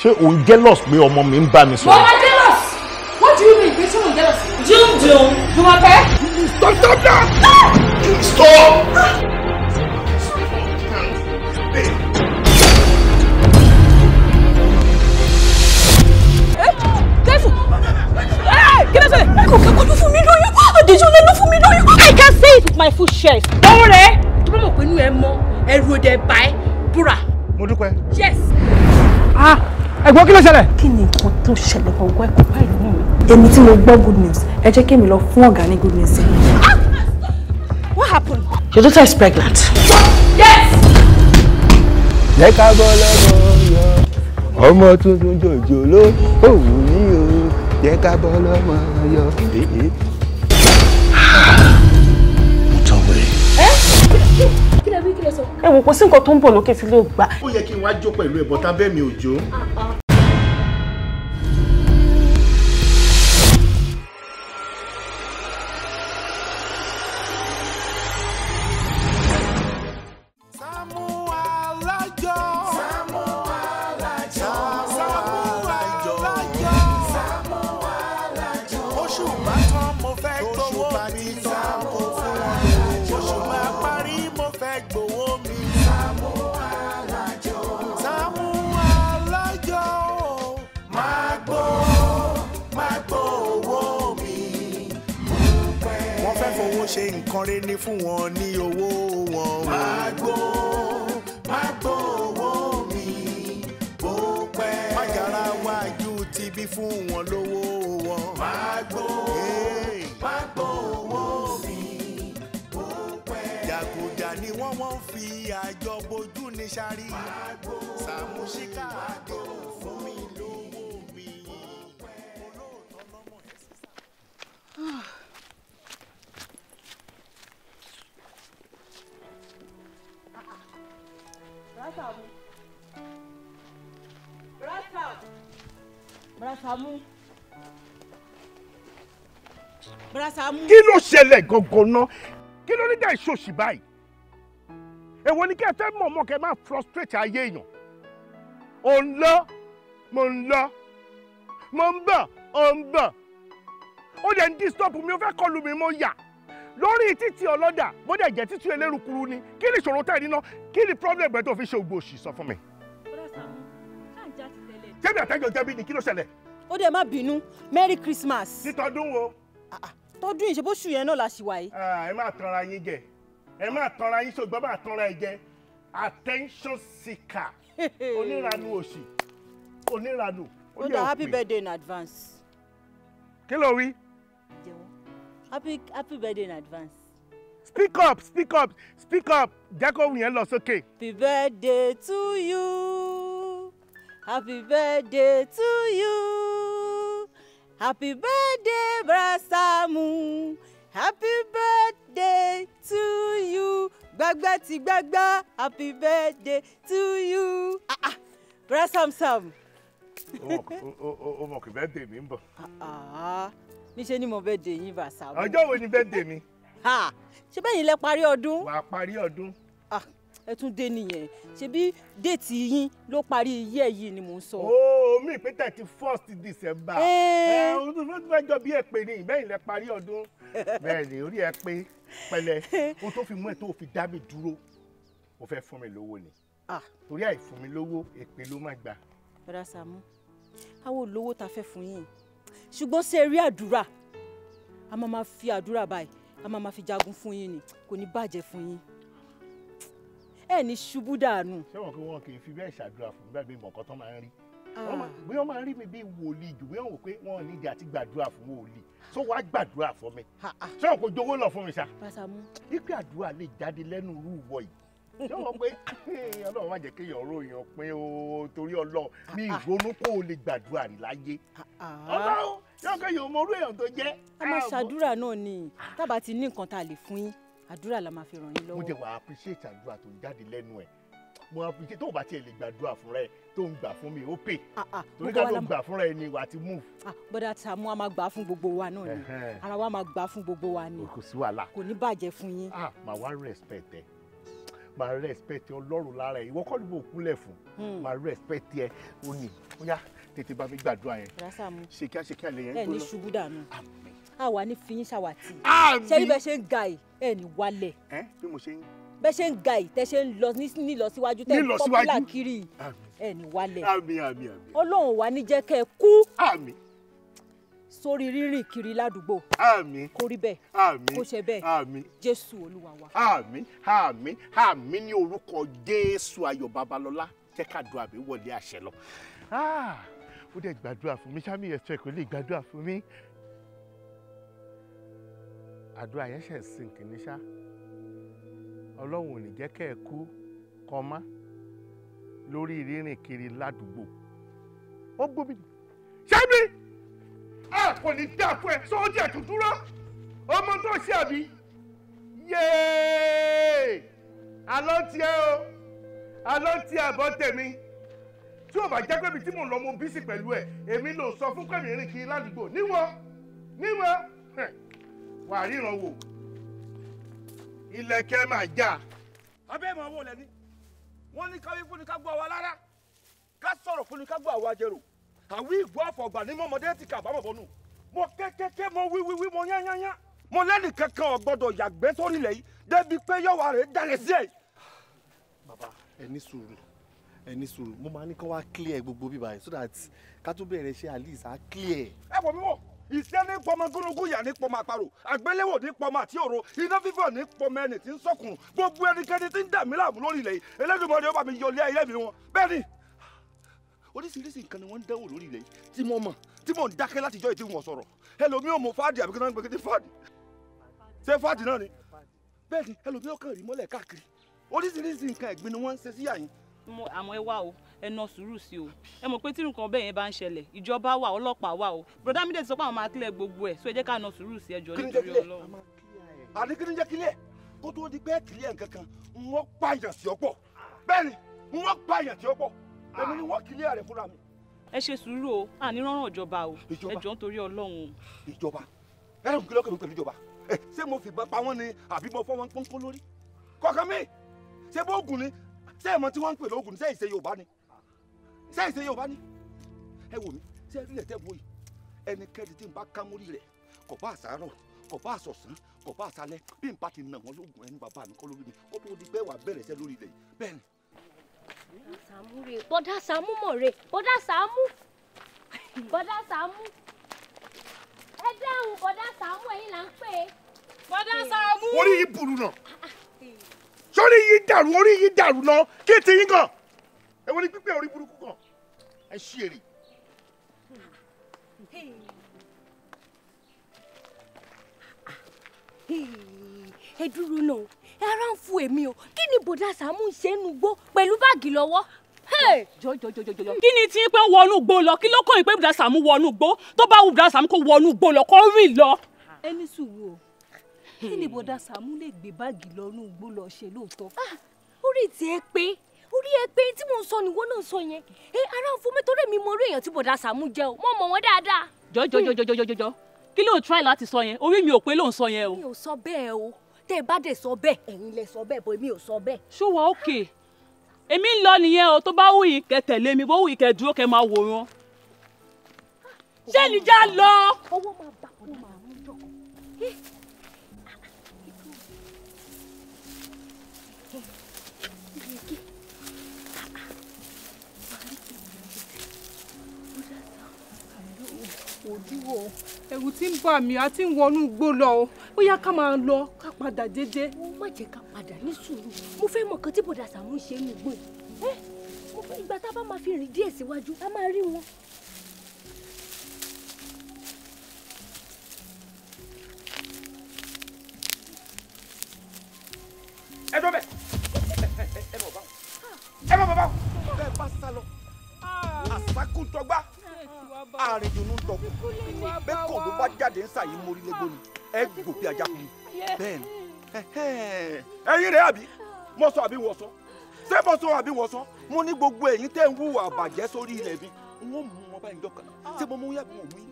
Ṣé o ń jealous pé ọmọ mi ń bá mi sọ̀rọ̀? Mo máa jealous. What do you mean pé ṣé mo ń jealous? Jumjum. Jùmọ̀kẹ́. Stop stop that! Stop! Jésù! Kí ló ṣẹlẹ̀? Kò kẹ́kọ̀ọ́ ló fún mi lóyún. Àdéjọ́ ló fún mi lóyún. I can say it with my full chest. Báwo rẹ̀? Tó bá mọ̀ pé inú ẹ mọ́, ẹrù òde bá ẹ búra. Mo dúpẹ́. Yes. Ah! Ẹ̀gbọ́n kí ló ṣẹlẹ̀? Kí ni nǹkan tó ṣẹlẹ̀ gbọ̀ngàn ẹ̀kọ́ báyìí nínú mi? Èmi tí mo gbọ́ good news, ẹ jẹ́ kí èmi lọ fún ọ̀gá ní good news. What happened? Your daughter is pregnant. Yes! Jẹ́ ká bọ́ lọ́wọ́ yọ, ọmọ tuntun jòjò ló òwú ní o, jẹ́ ká bọ́ lọ́mọ yọ. Mo tọ́ wẹ̀rẹ̀. Kí lẹ wí, kí lẹ sọ? Ẹ wò kò sí nǹkan tó ń bọ̀ lókè tí lè gbà. Ó yẹ kí n wá jó pẹ̀lú ẹ̀bọ̀ tábẹ́ mi ò jó. Ṣe nǹkan rẹ̀ ní fún wọn ní owó wọn. Máa gbó owó mi bó pẹ́. Májàra wájú ti bí fún wọn lówó wọn. Máa gbó owó mi bó pẹ́. Jàgùjà ni wọ́n fi àjọ bojú ní sáré. Sàmúsíkà àdé fún mi lówó mi. Olóòótọ́ lọ́mọ ẹ̀ sísá. Bọ́dà. Kí ló ṣẹlẹ̀ gangan náà? Kí ló ní dá ìṣòṣì báyìí? Èwo ni kí ẹ fẹ́ mọ̀ mọ́ kẹ́ máa frustrate ayé èèyàn? Ò ń lọ, mo ń lọ, mo ń bọ̀, ò ń bọ̀. Ó dẹ̀ ń disturb mi, ó fẹ́ kọlù mi, mo yà. Lórí títì ọlọ́dà, bó dẹ̀ jẹ́ títì elérukuru ni, kí ni ìṣòro tẹ̀ níná? Kí ni problem ẹ tó fi ṣe ògbó òṣì sọ fún mi? Bọ́dà Sàámú, ṣáà ń já ti tẹ́lẹ̀. Jẹ́bi àtẹ́jọ́ jẹ́bi ni kí ló ṣẹlẹ̀? Ó dẹ̀ má bínú, Merry Christmas. Títọ́dún wo? Tọdún ìṣebóṣù yẹn náà la ṣì wà yìí. Ẹ má tanra yín jẹ, ẹ má tanra yín ṣògbọ́n má tanra ẹ jẹ. Attention seeker, oníranu òṣì, oníranu. Ó dà, happy birthday in advance. Kí ló wí? Happy happy birthday in advance. Speak up, speak up, speak up. Jẹ́ kó yẹn lọ sókè. Happy birthday to you. Happy birthday to you. Happy birthday, Bra Sàámú. Happy birthday to you. Gbàgbà tí gbàgbà. Happy birthday to you. Ah ah, Bra Sam Sam. O mọ̀ kí birthday mi ń bọ̀. Ah, níṣẹ́ ni mo birthday yín, Bra Sàámú. Ọjọ́ wo ni birthday mi? Ṣé bẹ́ẹ̀ yín lẹ parí ọdún? Wà á parí ọdún. Ẹ tún dé nìyẹn. Ṣebí déètì yín ló parí iye yìí ni mò ń sọ. Ooo, mi pé 31st December. Ẹ ohun tó fẹ́ jọ bí ẹ pé ní ìbẹ́yìn lẹ parí ọdún. Bẹ́ẹ̀ ni orí ẹ pé pẹ̀lẹ́. Ohun tó fi mú ẹ tó fi dá mi dúró, o fẹ́ fún mi lówó ni. Torí àìfún mi lówó, èpè ló má gbà. Bọ́dà Sàámú, àwọn olówó ta fẹ́ fún yín. Ṣùgbọ́n ṣe rí àdúrà, a máa ma fi àdúrà báyìí, a máa ma fi jagun fún yín ni, kò ní bàjẹ́ fún yín. Ẹ ní ṣubú dànù. Ṣé wọn kí wọn kì í fi bẹ́ẹ̀ ṣàdúrà fún mi báyìí bí mọ̀ọ́kọ́ tán máa ń rí? Bóyá wọ́n máa ń rí mi bí wòlíì jù, bóyá wọ́n wò pé wọ́n ní ìdí àti gbàdúrà fún wòlíì. So wàá gbàdúrà fún mi. Ṣé wọn kò jowó lọ fún mi ṣá? Bra Sàámú. Ipe àdúrà lè jáde lẹ́nu irú ìwọ yìí. Ṣé wọn pé Ọlọ́run má jẹ́ kéèyàn ròyìn pín o torí Ọlọ́run mi ìgbónú kó o lè gbàdúrà rí láyé. Ọlọ́run yóò kéèyàn mọ orú èèyàn tó jẹ́. A máa ṣàdúrà náà ni tábà ti ní nǹkan tá a lè fún yín, àdúrà la máa fi ràn yín lọ́wọ́. Mo jẹ́ wàá appreciate àdúrà tó ń jáde lẹ́nu ẹ̀. Mo appreciate tó o bá tiẹ̀ lè gbàdúrà fúnra ẹ̀ tó ń gbà fún mi ó pè. Torí ká ló gbà fúnra ẹ̀ ni wà á ti move. Bọ́dà Sàámú a máa gbà fún gbogbo wa náà ni. Ara wa máa gbà fún gbogbo wa ni. Kò sí wàhálà. Kò ní bàjẹ́ fún yín. Màá wá respect ẹ. Máa respect Ọlọ́run lára ẹ̀. Ìwọ kọ́ ni mo kúnlẹ̀ fún. Máa respect ẹ. Ó ní ó yá tètè bá mi gbàdúrà yẹn. Ṣe kí á ṣe kí á lè yẹn ẹ ní gbóná. ṣubú dànù. Àwa ní fi yín ṣàwàtì. Àmín. Ṣé bí bẹ́ẹ̀ ṣe ń ga yìí ẹ ní wálẹ̀. Ẹ bí mo ṣe ń. Bẹ́ẹ̀ ṣe ń ga yìí tẹ́ ṣe ń lọ nílọ síwájú tẹ́ ń Nílọ pọ́pùlà síwájú. kiri yìí, ẹ ní wálẹ̀. Àmín àmín àmín. Ọlọ́run wà ní jẹ́ kẹ́ ẹ kú. Àmín. Sórí rírìn kiri ládùúgbò. Àmín. Kó rí bẹ́ẹ̀. Àmín. Kó ṣe bẹ́ẹ̀. Àmín. Jésù Olúwa wa. Àmín àmín àmín ní orúkọ Jésù Ayọ̀ Babalọ́lá jẹ́ ká dùn àbí wọlé àṣẹ lọ. Ah, ó dẹ̀ gbàdúrà fún mi sami ẹ̀sọ́ ẹ̀kọ́ lè gbàdúrà fún mi. Àdúrà yẹn ṣẹ̀ sìn kìíní ṣá. Ọlọ́run ò ní jẹ́ kẹ́ ẹ kú kọ́má lórí rírìn kiri ládùúgbò. Ó gbóbi. Ṣáàbí! A kò ní dá fún ẹ sọ́jà tó dúró. Ọmọ tó ṣe àbí? Yéé! Alọ́ tiẹ̀ o, alọ́ tiẹ̀ àbọ̀ tèmi. Tí o bá jẹ́ pé ibi tí mò ń lọ mo bísí pẹ̀lú ẹ̀, èmi ló sọ fún pẹ̀mí rìn kiri ládùúgbò. Níwọ̀ níwọ̀ wà á ríran wò. Ilẹ̀kẹ̀ máa já. Abẹ́ ìmọ̀ owó lẹ́ni. Wọ́n ní káwí fúnni ká gbọ́ àwa lára. Ká sọ̀rọ̀ fúnni ká gbọ́ àwa jẹrò. Àwí ìgbọ́ àfọ̀gbà ní mọ́mọdé ti kà bámọ̀ bọ́nù. Mo kékéké mo wí wí wí mo yán yán yán. Mo lẹ́nì kankan ò gbọ́dọ̀ yàgbẹ́ sórí ilẹ̀ yìí débi pé yọ̀wá rẹ̀ dalẹ̀ sí ẹ̀. Bàbá ẹ ní sùúrù, ẹ ní sùúrù, mo máa ní kán wá clear gbogbo bíbá yìí so that ká tó bẹ̀rẹ̀ iṣẹ́ at least á clear. Ẹ wọ̀ mí wọ̀, ìṣẹ́ ní pọmọ gúnugún yà ní pọmọ àparò, àgbéléwò ní pọmọ àti òro, iná fífọ̀ ní pọmọ ẹni tí ń sọkùn, gbogbo ẹnikẹ́ni tí ń dà mí láàmú lórí ilẹ̀ yìí, Elédùmarè ó bá mi yọ ilé ayé mi wọn. Bẹ́ẹ̀ ni, oríṣiríṣi nǹkan ni wọ́n ń dánwò lórí ilẹ̀ yìí tí mo mọ̀, tí mò ń dákẹ́ látijọ́ yìí tí wọ́n sọ̀rọ̀. Ẹlòmíì ò mọ fáàdì àbí kí wọ́n ń gbé kí fáàdì. Ṣé fáàdì náà ni? Bẹ́ẹ̀ ni, ẹlòmíì ò kàn rí mọ́lẹ̀ káàkiri. Oríṣiríṣi nǹkan ẹ̀gbin ni wọ́n ń ṣe sí àyín. Àmọ́ ẹ wá o, ẹ ná sùúrù sí o. Ẹ mọ̀ pé tí nǹkan bẹ́ẹ̀ yẹn bá ń ṣẹlẹ̀, ìjọba wà, ọlọ́pàá wà o. Bùrọ̀dá mi dẹ̀ ti sọ pé àwọn máa clear gbogbo ẹ̀, so ẹ jẹ́ ká ná sùúrù sí ẹjọ́ Kí ni jẹ́ nítorí clear? Ọlọ́run. Àní kí ni jẹ́ kílẹ̀? Kó tó di pé kílẹ̀ nǹkan kan, wọ́n pààyàn sí ọ̀pọ̀. Bẹ́ẹ̀ ni, wọ́n pààyàn sí ọ̀pọ̀. Èmi ni wọ́n kílẹ̀ rẹ̀ fúnra mi. Ẹ ṣe sùúrù o, àní rọ́rùn ìjọba o. Ẹ jọ̀ọ́ nítorí Ọlọ́run o. Ìjọba, ẹ rẹ̀ kí lọ́kàn mi pẹ̀lú ìjọba. Ẹ ṣé mo fìbọn pa wọ́n ni àbí mo fọ́ wọn pọ́npọ́n lórí? Kọ̀ọ̀kan mi, ṣé bóògùn ni? Ṣé ìmọ̀ tí wọ́n ń pè lóògùn ni? Ṣé ìṣe Yorùbá ni? Ṣé ìṣe Yorùbá ni? Ẹ wò mí, ṣé ẹ rí ilẹ̀ tẹ́ wò yìí? Ẹnikẹ́ni tí ń bá ká mórí rẹ̀, kò bá àṣàrọ̀, kò bá àṣọ̀sán, kò bá àṣálẹ́, bí n bá ti nà wọ́n lóògùn ẹni bàbá mi kọ́ lórí mi, kó tó di pé wàá bẹ̀rẹ̀ iṣẹ́ lórí ilẹ̀ yìí. Bẹ́ẹ̀ ni. Sàámú rè, bọ́dá Sàámú mọ̀ rè, bọ́dá Sàámú, bọ́dá Sàámú. Ẹ dáhùn bọ́dá Sàámú, ẹ̀yin là ń pè é. Bọ́dá Sàámú. Orí yìí burú náà. Sórí yìí dàrú, orí yìí dàrú náà, kí ti yín gan? Èwo ni pípẹ́ orí burúkú gan? Ẹ ṣí èrè. Ẹ dúró náà, ẹ ara ń fu èmi o, kí ni bọ́dá Sàámú ń ṣe nínú igbó pẹ̀lú báàgì lọ́wọ́? Jọjọjọjọjọ. Kí ni tí pé ń wọnú igbó lọ? Kí ló kàn yín pé bùdá Sàámú wọnú igbó? Tó bá wù bùdá Sàámú kó wọnú igbó lọ, kó rìn lọ. Ẹ ní sùúrù o, kí ni bọ́dá Sàámú lè gbé báàgì lọ inú igbó lọ ṣe lóòótọ́? Orí ti ẹ pé, orí ẹ pé tí mò ń sọ nìwọ náà sọ yẹn. Ẹ ara ń fún mi torí mi mọ orí èèyàn tí bọ́dá Sàámú jẹ́ o, mo mọ̀ wọ́n dáadáa. Jọjọjọjọjọjọ. Kí ló ń try láti sọ yẹn? Orí mi ò pé ló ń sọ yẹn o. Mi ò sọ bẹ́ẹ̀ o, tẹ́ ẹ bá dẹ̀ sọ bẹ́ẹ̀, ẹ̀yin lẹ sọ bẹ́ẹ̀, bọ́ èmi ò sọ bẹ́ẹ̀. Ṣó wà ókè? Èmi ń lọ nìyẹn o, tó bá wù yín kẹ́ tẹ̀lé mi, bó wù yín kẹ́ dúró kẹ́ máa wòran. Ṣé níjà lọ? Owó máa bà bọ́dá Sàámú jọkọ̀. Òdúró, ẹ̀rù tí ń bà mí, a ti ń wọnú igbó lọ o. Ó yá ká máa lọ, ká padà dédé. Ó má jẹ́ ká padà ní sùúrù. Mo fẹ́ mọ̀ nǹkan tí bọ́dà Sàámú ń ṣe nínú igbó yìí. Ẹ́ mo fẹ́ ìgbà tá a bá máa fi rìn díẹ̀ síwájú, a máa rí wọn. Ẹ dọ́ bẹ̀. Ẹ bọ̀ báwo. Ẹ bọ̀ báwo. Bẹ́ẹ̀ bá sá lọ. Àsákùntọ́gbá. Àrìndùnú dọ̀kú. Bẹ́ẹ̀ kò ló bá jáde ń sàyí mórí légbó ni. Ẹ gbò bí ajá kú ni. Bẹ́ẹ̀ ni. Ẹ̀yin rẹ̀ àbí? Mo sọ àbí wọ́n sọ? Ṣé mo sọ àbí wọ́n sọ? Mo ní gbogbo ẹ̀yin tẹ́ ń hùwà bàjẹ́ sórí ilẹ̀ mi. N ó mú wọn báyìí jọ kan. Ṣé mo mú yàbí wọ́n mú yín?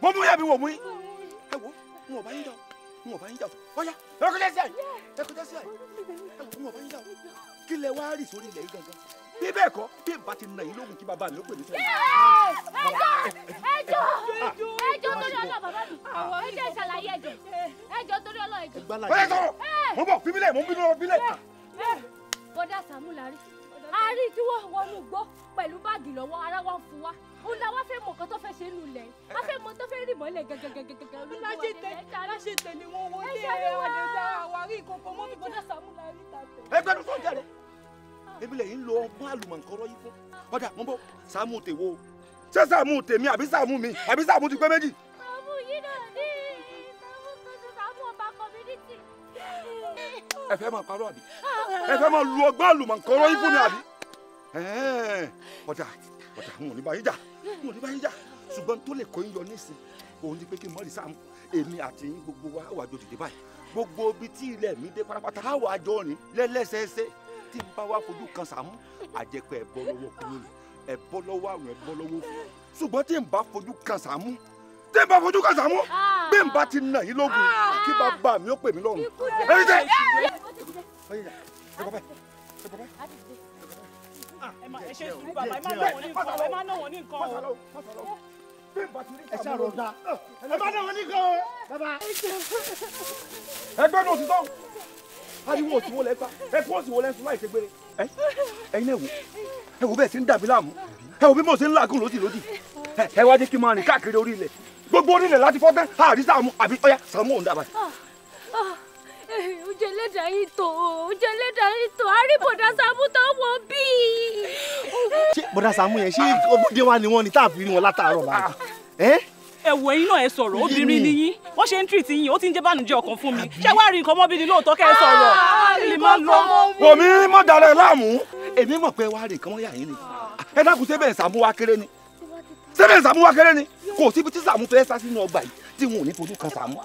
Mo mú yàbí wọ́n mú yín? Ẹ wo, n ò bá yín jà o. N ò bá yín jà ọ̀yá ẹ kọjá sí àyè ẹ kọjá sí àyè n ò bá yín jà kí lẹ wá rì sórí ilẹ̀ yìí gangan bí bẹ́ẹ̀ kọ́ bí n bá ti nà yín lógun kí bàbá mi ó pè mí sẹ́yìn. Ẹjọ́ ẹjọ́ torí Ọlọ́run bàbá mi ẹjọ́ ìṣàlàyé ẹjọ́ ẹjọ́ torí Ọlọ́run ẹjọ́. Ọ̀yá sọ̀rọ̀ mo bọ̀ fífílẹ̀ mo ń bínú fílẹ̀. Bọ́dà Sàámú la rí a rí tí wọ́n wọnú igbó pẹ̀lú báàgì lọ́wọ́ ara wa ń fún wa ó la wá fẹ́ mọ̀ nǹkan tó fẹ́ ṣe nù lẹ̀ a fẹ́ mọ̀ tó fẹ́ rì mọ́lẹ̀ gẹ́gẹ́gẹ́gẹ́gẹ́. Láṣẹ tẹ̀lé wọn wọlé àdẹ̀dá àwárí ìkọ̀kọ̀ mọ́ mi bọ́dà Sàámú la rí tàtẹ̀. Ẹgbẹ́ ló sọ̀rọ̀ jáde ebi lẹ̀ ń lo ọgbọ́n àlùmọ̀ǹkọ́rọ́ yìí fún ọ̀dà mo bọ̀ Sàámú tèwo ṣé Sàámú tèmi àbí Sàámú mi àbí Sàámú ti pé méjì. Sàámú yìí náà ní Sàámú tuntun Sàámú ọba community. Ẹ fẹ́ máa parọ́ àbí ẹ fẹ́ máa lu ọgbọ́n àlùmọ̀ǹkọ́rọ́ yìí fún mi àbí. Ọ̀dà ọ̀dà n ò ní bá yín jà n ò ní bá yín jà ṣùgbọ́n tó lè kó yín yọ nísìn òun ni pé kí n mọ̀ rí Sàámú èmi àti yín gbogbo wa wà jọ dìde báyìí gbogbo ibi tí ilẹ̀ mi dé pátápátá á wà jọ rìn lẹ́lẹ́sẹẹsẹ tí n bá wá fojú kan Sàámú àjẹpẹ́ ẹ̀bọ lọ́wọ́ kúrò ní ẹ̀bọ lọ́wọ́ àrùn ẹ̀bọ lọ́wọ́ fún ṣùgbọ́n tí n bá fojú kan Sàámú tí n bá fojú kan Sàámú bí n bá ti nà yín lógun kí bàbá mi ó pè mí lọ́rùn. Ẹ jẹ́ ẹ ṣe sùúrù bàbá ẹ má nà wọ́n ní nǹkan ẹ má nà wọ́n ní nǹkan o. Ẹ ṣàròdà ẹ má nà wọ́n ní nǹkan o bàbá. Ẹgbẹ́ náà ti tán ariwo òsì wo lẹ fa ẹkún òsì wo lẹ sùn láì ṣe gbére. Ẹ̀yin náà wò ẹ wò bẹ́ẹ̀ sí ń dàbí láàmú ẹ wò bí mo ṣe ń làágùn lódì lódì ẹ wá jẹ́ kí n máa rìn káàkiri orí ilẹ̀ gbogbo orí ilẹ̀ láti fọ́tẹ́ àrí Sàámú àbí ọ̀yá Sàámú òun dàbà. Oúnjẹ ẹlẹ́dàá yìí tó oúnjẹ ẹlẹ́dàá yìí tó àríbọ̀dá Sàámú tó wọ bíi. Ṣé bọ́dà Sàámú yẹn ṣé ọmọdé wa ni wọ́n ni tá a fi rí wọn látàárọ̀ báyìí? Ẹ wò ẹ̀yin náà ẹ sọ̀rọ̀ obìnrin ni yín wọ́n ṣe ń treat yín ó ti ń jẹ́ bànújẹ́ ọkàn fún mi ṣé wàá rí nǹkan mọ́bí ni lóòótọ́ kẹ́ ẹ sọ̀rọ̀ lè má lọ. Wòmí mọ̀ darẹ̀ láàmú èmi mọ̀ pé wàá rí nǹkan mọ́ yà yín ni ẹ dákun sébẹ̀ Sàámú wa kéré ni sébẹ̀ Sàámú wa kéré ni kò síbi tí Sàámú fẹ́ sá sínú ọgbà yìí tí wọn ò ní fojú kan Sàámú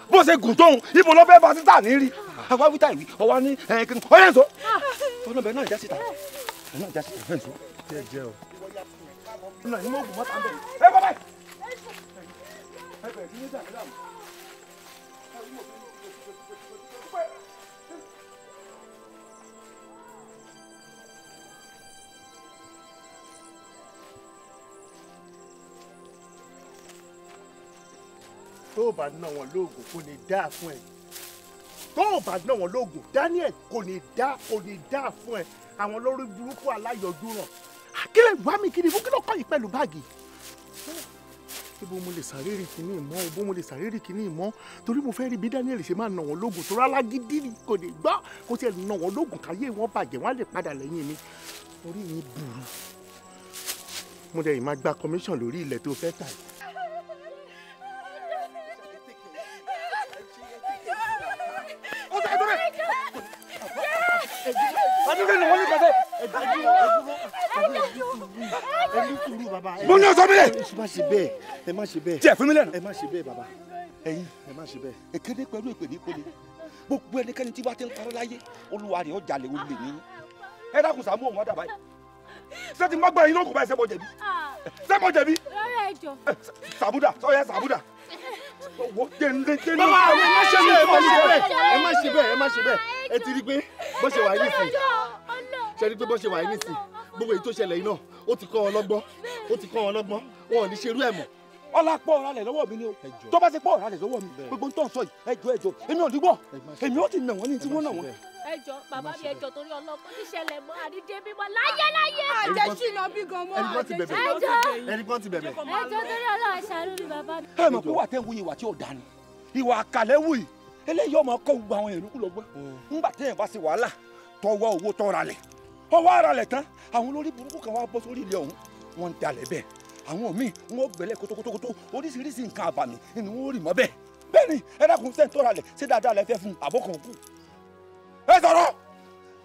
bó ṣe gùn tóun ibo ló fẹ́ bá sísà ní rí àwa wíta ìwí ọwọ́ ní ẹ̀ẹ́n ọ̀yẹ́ nsọ ọ̀nà bẹ́ẹ̀ náà já síta náà já síta ẹ̀ nsọ. Jẹ́ o. Ẹ bọ́ báyìí. Tó o bá ná wọn lóògùn kò ní dáa fún ẹ tó o bá ná wọn lóògùn Daniel kò ní dáa kò ní dáa fún ẹ àwọn lórí burúkú aláyọjú ràn kí lè wá mi kiri fún kí ló kọ́ yìí pẹ̀lú báàgì. Ibo mo lè sáré rí kíní ìmọ̀ ibo mo lè sáré rí kíní ìmọ̀ torí mo fẹ́ rí bí Daniel ṣe máa ná wọn lóògùn torí alágídí ni kò ní gbọ́ kó tiẹ̀ ná wọn lóògùn káyé wọn bàjẹ́ wọn á lè padà lẹ́yìn mi orí mi burú mo dẹ̀ yìí máa gba commission lórí ilẹ̀ tó fẹ́ tà yìí. Mo ní ọsọ mi lẹ. Ẹ má ṣe bẹ́ẹ̀ ẹ má ṣe bẹ́ẹ̀. Tiẹ̀ fún mi lẹ́nu. Ẹ má ṣe bẹ́ẹ̀ bàbá. Ẹ̀yin ẹ má ṣe bẹ́ẹ̀. Èkéde pẹ̀lú èpè ní ìpele gbogbo ẹnikẹ́ni tí bá ti ń parọ́ láyé olúwa rẹ̀ ọjà lè olè ní. Ẹ dákun Sàámú òun ọ̀dà báyìí. Ṣé ti má gbọ́ ẹyin lóògùn báyìí sẹ́mọ̀ jẹ̀bi? Sẹ́mọ̀ jẹ̀bi? Rárá ẹjọ́. Sàmúdà sọ́yà Sàmúdà. Bàbá ẹ má ṣe bẹ́ẹ̀ ẹ má ṣe bẹ́ẹ̀ ẹ má ṣe bẹ́ẹ̀ ẹ ti rí pé bó ṣe wà yìí nìsín ṣe rí pé bó ṣe wà yìí nìsín gbogbo èyí tó ṣẹlẹ̀ yìí náà ó ti kọ́ wọn lọ́gbọ́n ó ti kọ́ wọn lọ́gbọ́n wọn ò ní ṣerú ẹ̀ mọ́. Ọlá pọ̀ ọ̀rá lẹ̀ lọ́wọ́ mi ni o tó bá ṣe pọ̀ ọ̀rá lẹ̀ lọ́wọ́ mi gbogbo ń tọ́ sọ yìí ẹjọ́ ẹjọ́ èmi ò ní gbọ́ èmi ó ti nà wọ́n ní tí wọ́n nà wọ́n. Ẹjọ́ bàbá mi ẹjọ́ torí ọlọ́kọ́ ti ṣẹlẹ̀ mọ́ àdídé bímọ láyé láyé. Àjẹ́ ṣìnà bí gan mọ́ àjẹ́ ṣìnà. Ẹni kan ti bẹ̀bẹ̀. Ẹjọ́ torí Ọlọ́run ṣàánú mi bàbá mi. Ẹ mọ̀ pé wà tẹ́ ń wuyi ìwà tí ò dáa ni ìwà àkàlẹ̀ wù yìí eléyìí ọmọ kọ́ gbogbo àwọn èrú kú lọ́gbọ́n ńgbà téèyàn bá ṣe wàhálà tọwọ́ owó tọ́ra lẹ̀ ọwọ́ ara lẹ̀ tán àwọn olórí burúkú kan wá bọ́ sórí ilẹ̀ ọ̀hún wọ́n ń dalẹ̀ bẹ́ẹ̀ àwọn míì wọ́n gbẹ́lẹ̀ kótókótókótó oríṣiríṣi nǹkan àbàmì ni wọ́n rì mọ́ bẹ́ẹ̀ bẹ́ẹ̀ ni ẹ dákun sẹ́ń tọ́ra lẹ̀ ṣé dáadáa lẹ fẹ́ fún àbọ̀kàn kù ẹ sọ̀rọ̀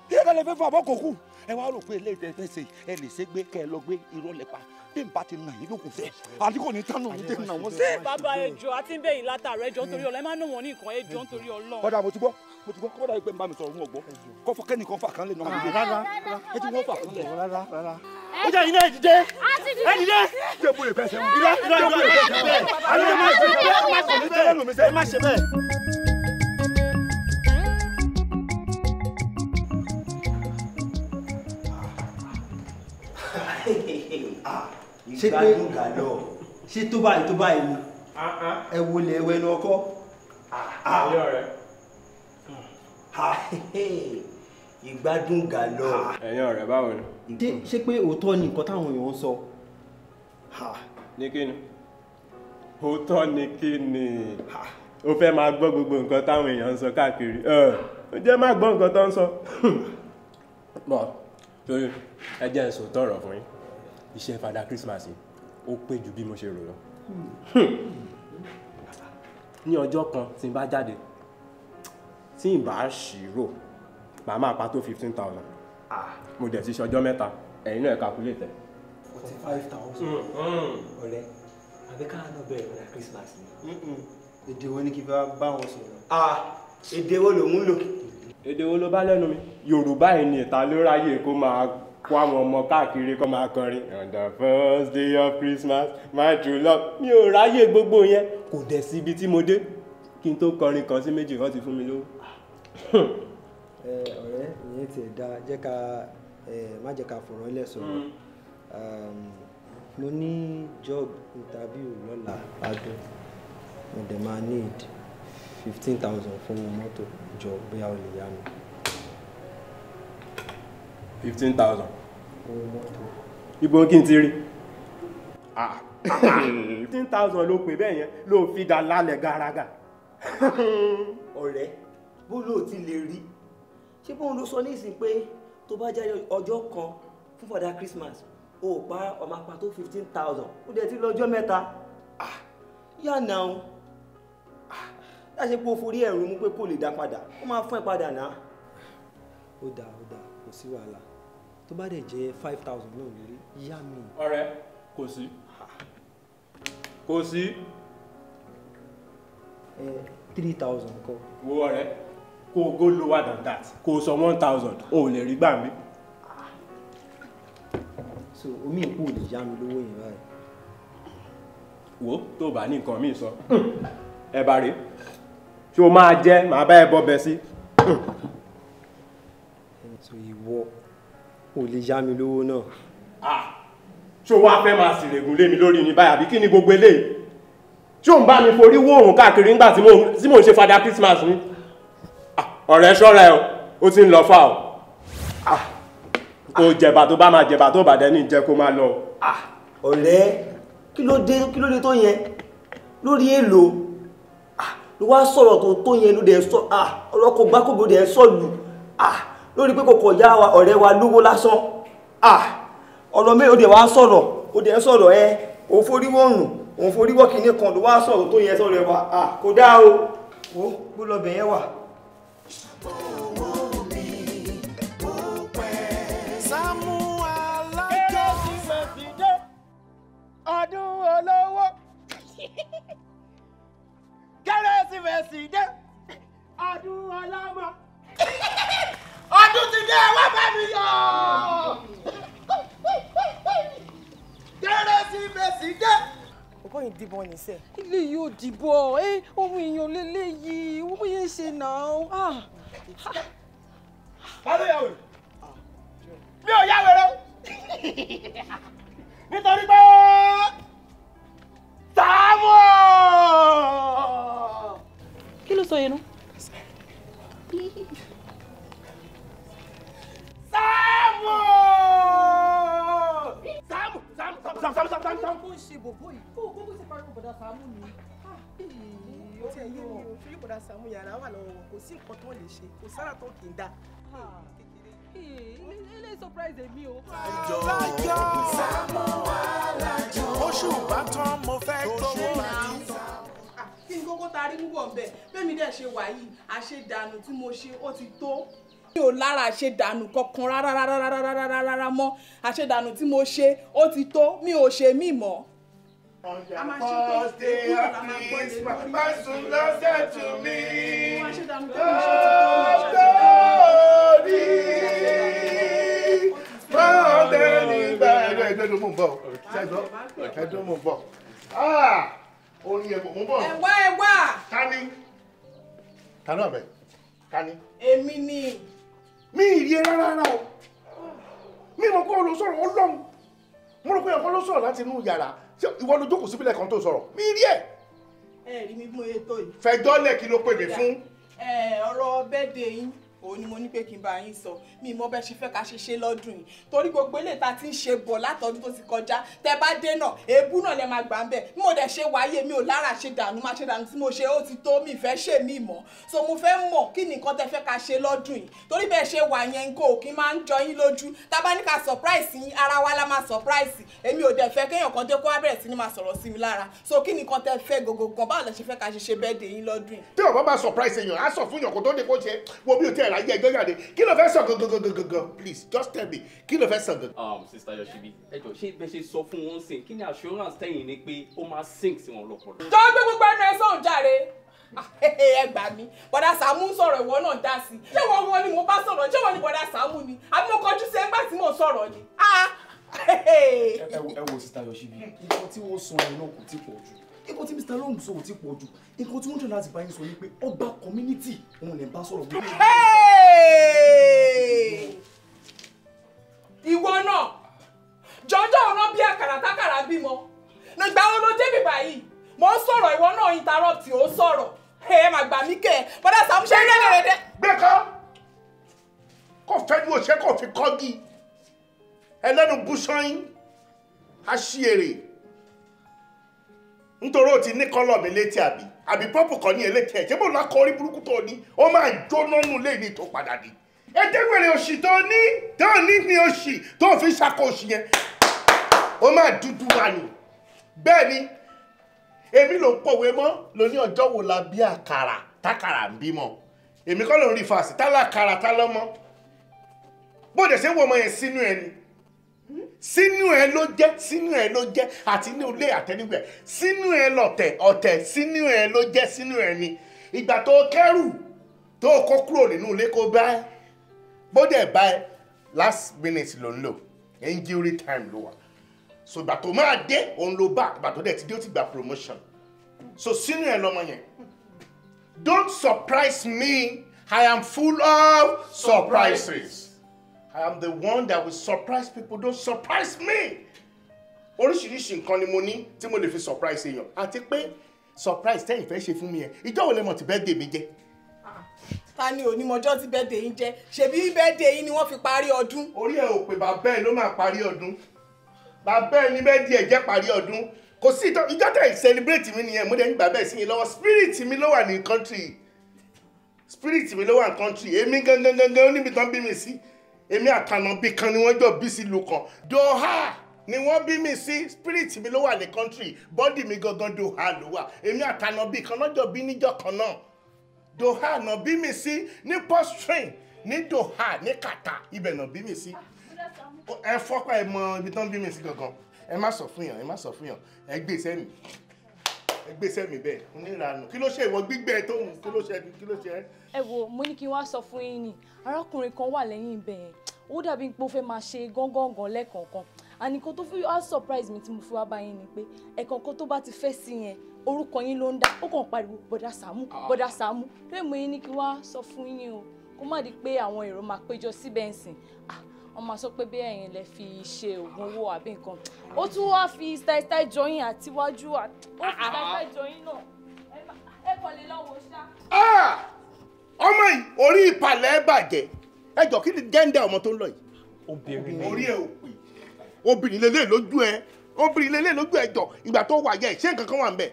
ṣé dáadáa lẹ fẹ́ fún àbọ̀kàn kù ẹ wá rò pé eléyìí tẹ́ fẹ́ ṣe ẹ lè ṣe gbé kẹ́ ẹ lọ gbé irọ́ lẹ pa bí n bá ti nà yín lókun fẹ́ àti kò ní tánú mi tẹ́ nà wọ́n sẹ́. Bàbá ẹjọ́ àti ń bẹ̀yìn látàrọ ẹjọ́ nítorí Ọlọ́run ẹ má nà wọ́n ní nǹkan ẹjọ́ nítorí Ọlọ́run. Kọ́dà mo ti gbọ́ mo ti gbọ́ kọ́dà yìí pé n bá mi sọ̀rọ̀ n ò gbọ́ kọ́fọ́ kẹ́nìkan fà kan lè nà mí. Rárá ẹ ti wọ́n fà kan lè. Rárá rárá. Ó jẹ́ iná ẹ dìde ẹ dìde. Ṣé mo lè fẹ́ sẹ́wọ̀n? Irọ́ irọ́ irọ́ ẹ má ṣe bẹ́ẹ̀ ẹ má ṣe bẹ́ẹ̀. Ìgbádùn gàlọ́. Ṣé tó báyìí tó báyìí ni? Ẹ wo lẹ̀ ẹwẹ́ nu ọkọ́. Ìgbádùn gàlọ́. Ẹ̀yin ọ̀rẹ́ báwo ni? Ṣé pé òótọ́ ni nǹkan táwọn èèyàn ń sọ? Ní kí ni? Òótọ́ ni kí ni? O fẹ́ máa gbọ́ gbogbo nǹkan táwọn èèyàn ń sọ káàkiri. Ó jẹ́ má gbọ́ nǹkan tó ń sọ. Bọ̀ torí ẹ jẹ́ n sòótọ́ ọ̀rọ̀ fún yín. Iṣẹ́ Fada Christmas yìí ó pé ju bí mo ṣe rò lọ. Ní ọjọ́ kan tí n bá jáde, tí n bá ṣírò, màá máa pa tó 15,000. Mo dẹ̀ ti ṣọjọ́ mẹ́ta, ẹ̀yin náà calculate ẹ̀. 45,000. Ọ̀rẹ́, àbí káà náà bẹ̀rẹ̀ Fada Christmas ni? Èdè wo ni kí n bá wọn sọ̀rọ̀? Èdè wo lòun lò? Èdè wo ló bá lẹ́nu mi? Yorùbá yìí ni ìta ló ráyè kó máa kó àwọn ọmọ káàkiri kó máa kọrin. On the first day of Christmas, my true love. Mi ò ráyè gbogbo yẹn. Kò dẹ̀ sí ibi tí mo dé. Kí n tó kọrin kan sí méjì, wọ́n ti fún mi lówó. Ọ̀rẹ́, ìyẹn tiẹ̀ dáa, jẹ́ ká má jẹ́ ká fọ̀rọ̀ ilẹ̀ sọ̀rọ̀. Mo ní job interview lọ́la adùn. Mo dẹ̀ máa need 15,000 fún mọ́tò jọ bóyá o lè yá mi. 15,000. Owó mọ́tò. Ibo kí n ti rí? 15,000 ló pè bẹ́ẹ̀ yẹn ló fi dà lálẹ́ gàràgà. Ọ̀rẹ́, bó ló ti lè rí? Ṣé bóun ló sọ nísìn pé tó bá jáde ọjọ́ kan fún Fada Christmas, o ò pa ọmọ apá tó 15,000, ó dẹ̀ ti lọ́jọ́ mẹ́ta. Yà náà. Láṣẹ pé o forí ẹ̀rù mú pé kò lè dá padà, ó máa fún ẹ padà náà. Ó dáa, ó dáa, kò sí wàhálà. Tó bá dẹ̀ jẹ́ 5,000 náà lórí, yá mi. Ọ̀rẹ́, kò sí. Kò sí. 3,000 kọ́. Wo ọ̀rẹ́, kó o go lower than that, kó o sọ 1,000, o ò lè rí gbà mí. So omi ìkú ò lè yá mi lówó yẹn báyìí. Wo tó bá ní nǹkan míì sọ. Ẹ bá rèé. Ṣé o máa jẹ́ màá bá ẹ bọ́ bẹ sí? So ìwọ ò lè yá mi lówó náà. Ṣé o wá fẹ́ máa sìrègùn lé mi lórí ni báyìí àbí kí ni gbogbo eléyìí? Ṣé o ń bá mi forí wó òrùn káàkiri nígbà tí mò ń ṣe Fada Christmas ni? Ọ̀rẹ́ ṣọ́ra ẹ o, ó ti ń lọ fà o. Kò jẹ̀bà tó bá máa jẹ̀bà tó bá dẹ́ni jẹ́ kó máa lọ. Ọ̀rẹ́, kí ló dé tó yẹn? Lórí èlò ló wá sọ̀rọ̀ tó tó yẹn ló dẹ̀ sọ ọ̀rọ̀ kò gbákògbò dẹ̀ sọ̀lù lórí pé kò kọ̀ yá ọ̀rẹ́ wa lówó lásán. Ọ̀rọ̀ mẹ́rin ó dẹ̀ wá sọ̀rọ̀ ó dẹ̀ sọ̀rọ̀ ẹ òun foríwọ́ òrùn òun foríwọ́ kìíní kan ló wá sọ̀rọ̀ tó yẹn sọ̀rọ̀ ẹ wa kò dáa o. Wo bó lọ bẹ̀ yẹn wà. Sàámú Alájọ. Kérésìmesì dé, ọdún olówó. Kérésìmesì dé, ọdún ọlọ́mọ. Ọdún ti dé, wá bá mi yọ̀. Kérésìmesì dé. Bọ̀bọ́ yìí dìbọn níṣẹ́. Ilé yóò dìbò ẹ, ohun èèyàn lélẹ́yìí, owó yẹn ṣe náà. Ta ló yà wèrè? Mi ò yá wèrè o. Nítorí pé Sàámú. Kí ló sọ yẹn náà? Sàámú! Sàámú! Sàámú! Sàámú! Sàámú! Sàámú! Sàámú! Ó ń ṣe bòbó yìí, kó o kó ṣe pariwo bọ̀dá Sàámú ni. Ó ti ẹ̀yìn mi ò fi bọ̀dá Sàámú yàrá wà lọ́wọ́ wọn, kò sí nǹkan tó lè ṣe, kò sára tó kì í dá. Ilé surprise èmi o. Sàámú Alájọ. Oṣù bá tán mo fẹ́ gbowó mi. Kí ni kókó ta rí púpọ̀ ńbẹ̀? Bẹ́ẹ̀ mi dẹ̀ ṣe wà yìí, àṣedànù tí mo ṣe ó ti tó. Mi ò lára àṣedànù kankan rárá rárá rárá rárá rárá mọ́. Àṣedànù tí mo ṣe ó ti tó, mi ò ṣe mí mọ́. On the first day of Christmas, my son love said to me, Ẹ̀dùn mò ń bọ̀, ẹ̀dùn mò ń bọ̀. Orin ẹ̀ mò ń bọ̀. Ẹ wá ẹ wá. Tani? Tani ọ̀bẹ? Tani? Èmi ni. Mi ì rí ẹ rárá rárá o. Mi mọ̀ kó o lọ sọ̀rọ̀ Ọlọ́run. Mo rò pé ọkọ ló sọ̀rọ̀ láti inú yàrá. Ṣé ìwọ ló jókòó síbílẹ̀ kan tó sọ̀rọ̀? Mi rí ẹ̀. Ẹ rí mi bí mo ṣe tó yìí. Fẹjọ́ lẹ̀, kí ló pè mí fún? Ẹ ọ̀rọ̀ birthday yín òun ni mo ní pé kí n bá yín sọ. Mi mọ bẹ́ẹ̀ ṣe fẹ́ ká ṣe ṣe lọ́dún yìí, torí gbogbo eléyìí tá a ti ń ṣe bọ̀ látọdún tó ti kọjá, tẹ bá dé náà, èébú náà lẹ máa gbà ń bẹ̀. Bí mo dẹ̀ ṣe wáyé, mi ò lára ṣe dànù, máa ṣe dànù tí mo ṣe ó ti tó, mi fẹ́ ṣe mí mọ́. So mo fẹ́ mọ̀ kí ni nǹkan tẹ fẹ́ ká ṣe lọ́dún yìí, torí bẹ́ẹ̀ ṣe wà yẹn, nǹkan ò kí máa ń jọ yín lójú. Tá bá ní ká surprise yín, ara wa la máa surprise. Èmi ò dẹ̀ fẹ́ kéèyàn kan dé kó wá bẹ̀rẹ̀ sí ni máa sọ̀rọ̀ sí mi lára. So kí ni nǹkan tẹ fẹ́ gangan? Báwo lẹ ṣe fẹ́ ká ṣe ṣe birthday yín lọ́dún yìí? Tí ọ̀bá bá surprise èèyàn, á sọ fún èèyàn kó tó dé kó ṣe. Wo bí o tẹ̀ ráyé ẹjọ́ jáde, kí ló fẹ́ sọ gangan? Please just tell me, kí ló fẹ́ sọ gangan? Sister Yoshibi, ẹ jọ, ṣé bẹ ṣe sọ fún wọn sìn, kí ni assurance tẹ̀yin ni pé ó máa sink sí wọn lọ́pọlọ? Jọ gbé gbogbo ẹnu ẹ sọ̀hún jàre. Ẹ gbà mí, bọ̀dà Sàámú ń sọ̀rọ̀, ìwọ náà dá sí. Ṣé wọ́n wọ́n ni mo bá sọ̀rọ̀? Ṣé wọ́n ni bọ̀dà Sàámú ni? Àbí mo kọjú sí ẹgbà tí mo sọ̀rọ̀ ni? Ẹ wo, Sister Yoshibi, nǹkan tí wọ́n sọ yẹn náà kò tí pọ̀ jù. Nǹkan tí Mr. Long sọ ò tí pọ̀ jù. Nǹkan tí wọ́n jọ láti bá yín sọ ni pé ọba community òun lè bá sọ̀rọ̀. Ìwọ náà jọjọ ọ̀nà bí àkàrà tákàrà bímọ nígbà wo ló débi báyìí? Mo ń sọ̀rọ̀, ìwọ náà interrupt, ó sọ̀rọ̀. Ẹ má gbà mí kẹ́ ẹ, bọ́dà Sàámú ṣe ń rẹ́rẹ́rẹ́dẹ́. Gbé kọ́ kò fẹ́ ní òṣè kò fi kọ́gí ẹlẹ́nu búṣọ́yìn aṣíèrè nítorí ó ti ní kọ́lọ̀ mi létí, àbí pọ́pù kan ní elétí ẹ̀. Ṣé bó lákọ orí burúkú tó ní ó máa jóná nù lé ní tó padà dé. Ẹ̀ẹ́dẹ́gbẹ̀rẹ̀ òṣì tó ní ní òṣì tó fi ṣakọ òṣì yẹn, ó máa dúdú wà ní. Bẹ́ẹ̀ ni èmi ló ń pòwe mọ́ ló ní ọjọ́ wo la bí àkàrà tákàrà ń bímọ. Èmi kọ́ ló ń rí fàásì tálákàrà tálọ́mọ. Bó dẹ̀ ṣe ń wọ ọmọ yẹn, sínú ẹ ni, sínú ẹ ló jẹ́, sínú ẹ ló jẹ́, àti ní ilé àtẹnugbẹ sínú ẹ lọ̀tẹ̀ ọ̀tẹ̀, sínú ẹ ló jẹ́, sínú ẹ ni. Ìgbà tó kẹ́rù tó kó kúrò nínú ilé kó bá ẹ, bó dẹ̀ bá ẹ, last minute ló ń lò, injury time ló wà. So ìgbà tó máa dé òun ló bá, ìgbà tó dẹ̀ ti dé, ó ti gba promotion. So sínú ẹ lọmọ yẹn. Don't surprise me. I am full of surprises. I am the one that will surprise people. Don't surprise me. Oríṣiríṣi nǹkan ni mo ní tí mo lè fi surprise èèyàn. Àti pé surprise tẹ́yìn fẹ́ ṣe fún mi yẹn, ìjọ́ wo lẹ mọ̀ tí birthday mi jẹ́? Ta ni onímọ̀jọ́ tí birthday yín jẹ́? Ṣebí birthday yín ni wọ́n fi parí ọdún. Orí ẹ̀ ò pé. Bàbá ẹ̀ ló máa parí ọdún. Bàbá ẹ̀ ní birthday ẹ̀ jẹ́ parí ọdún. Kò sí ìjọ́ tẹ̀ celebrate mi nìyẹn. Mo dẹ̀ ń gbà bẹ́ẹ̀ sí yín lọ́wọ́. Spirit mi ló wà ní country. Spirit mi ló wà ní country. Èmi gangan gangan ó níbi tán bí mi sí. Èmi àtànà bí kan ni wọ́n jọ bí sí ìlú kan. Doha ni wọ́n bí mi sí. Spirit mi ló wà ní country, body mi gangan Doha ló wà. Èmi àtànà bí kan lọ́jọ́ bí níjọ́ kan náà. Doha náà bí mi sí, ní Post Train ní Doha ní Qatar, ibẹ̀ náà bí mi sí. Ẹ fọ́pá, ẹ mọ ibi tán bí mi sí gangan. Ẹ má sọ fún yàn, ẹ má sọ fún yàn. Ẹ gbé sẹ́mi, ẹ gbé sẹ́mi bẹ́ẹ̀. Oníranù, kí ló ṣe ìwọ gbígbẹ́ tó ń kí ló ṣe, kí ló ṣe? Ẹ wo, mo ní kí n wá sọ fún yín ni, arákùnrin kan wà lẹ́yìn ibẹ̀ yẹn, ó dàbí pé ó fẹ́ máa ṣe gángangan lẹ́ẹ̀kọ̀ọ̀kan. Àníkan tó fi wá surprise mi tí mo fi wá bá yín ni pé ẹ̀kọ̀ọ̀kan tó bá ti fẹ́ sí yẹn, orúkọ yín ló ń dá. Ó kàn pariwo, "Bọ̀dá Sàámú, Bọ̀dá Sàámú." Lóye mo yín ní kí wá sọ fún yín o, kó má di pé àwọn èrò máa péjọ síbẹ̀ ń sìn, wọ́n máa sọ pé bí ẹ̀yin lẹ fi ṣe oògùn owó àbí nǹkan. Ó tún wá fi style style jọyìn àtiwájú, ó fi style style jọyìn náà. Ẹ kàn lè lọ́wọ́ ṣá. Ọmọ yìí, orí ìpàlẹ̀ bàjẹ́. Ẹ jọ, kí ni gender ọmọ tó ń lọ yìí? Obìnrin. Orí ẹ ò pè. Obìnrin lélẹ̀ lójú ẹ, obìnrin lélẹ̀ lójú ẹ. Jọ, ìgbà tó wà yẹ, ṣé nǹkan kan wà ń bẹ̀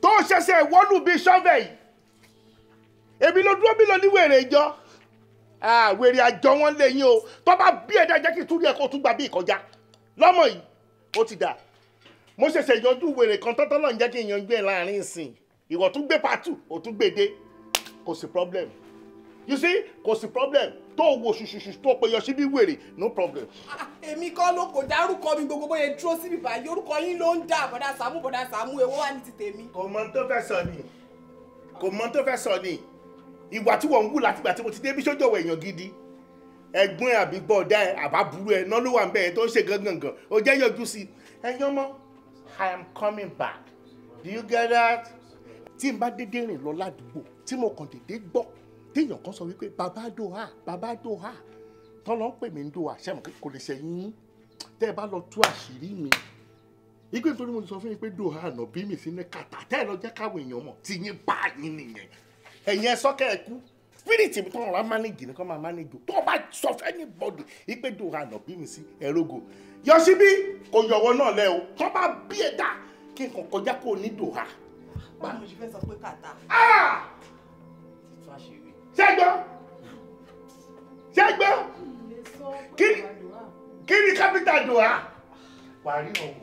tó ṣẹ̀ṣẹ̀ wọ́lù bíi shovel yìí? Èmi ló dúró bí lọ ní wèrè ìjọ, wèrè àjọ wọn lé yín o. Tó bá bí ẹ̀dá jẹ́ kí túrí ẹ̀ kó tún gbà bí ìkọjá lọ́mọ yìí, ó ti dà. Mo ṣẹ̀ṣẹ̀ yanjú wèrè kan tọ́tọ́ lọ́n jẹ́ kí n yanjú ẹ̀ láàrin ìsìn. Ìwọ tún gbé pàtù, ó tún gbé dé. Kò sí problem, you see, kò sí problem. Tó wo ṣùṣùṣù tó pe yọ síbí wèrè, no problem. Èmi kọ́ ló kò dárúkọ mi. Gbogbo bóyá dúró síbi báyìí, orúkọ yín ló ń dà, Bọ̀dá Sàámú, Bọ̀dá Sàámú. Èwo wà ní ti tèmi? Kò mọ tó fẹ́ sọ ni, kò mọ tó fẹ́ sọ ni. Ìwà tí wọ́n ń wù látìgbà tí mo ti dé bí sójú ọ̀wọ̀ èèyàn gidi, ẹ̀gbọ́n ẹ̀ àbí bọ̀dá ẹ̀ àbábúrú ẹ̀ náà ló wà ń bẹ̀ tó ń ṣe gangan. Ó jẹ́ yọjú sí ẹ̀yin ọmọ. I am coming back, do you get that? Tí n bá dédé rìn lọ ládùúgbò, tí mo kàn dédé gbọ́ téèyàn kan sọ wípé, "Bàbá Doha, Bàbá Doha," tọ́lọ́ ń pè mí ń Doha, ṣé mo kò lè ṣe yín? Tẹ́ ẹ bá lọ tú àṣírí mi. Igbe nítorí mo sọ fún yín pé Doha àná bí mi sí ní kàtà tẹ́ ẹ lọ jẹ́ káwọn èèyàn mọ̀ tí yín bá yín nìyẹn. Ẹ̀yin ẹ sọ́kẹ́ ẹ kú. Spirit mi tó ń ra manage ni kò máa manage o. Tó o bá sọ fẹ́ ní bọ́dì igbe Doha àná bí mi sí ẹ̀rọ̀gò. Yọ̀síbí kò yọ̀wọ́ náà lẹ́ o. Tó bá bí ẹ dá kí n kàn kọjá kó o ní Doha. Báwo ni mo ṣe fẹ́ sọ pé kàtà? Ṣẹ́gbọ́n! Ṣẹ́gbọ́n! Kí ni kápítà Doha? Wàá rí ọ̀wọ̀.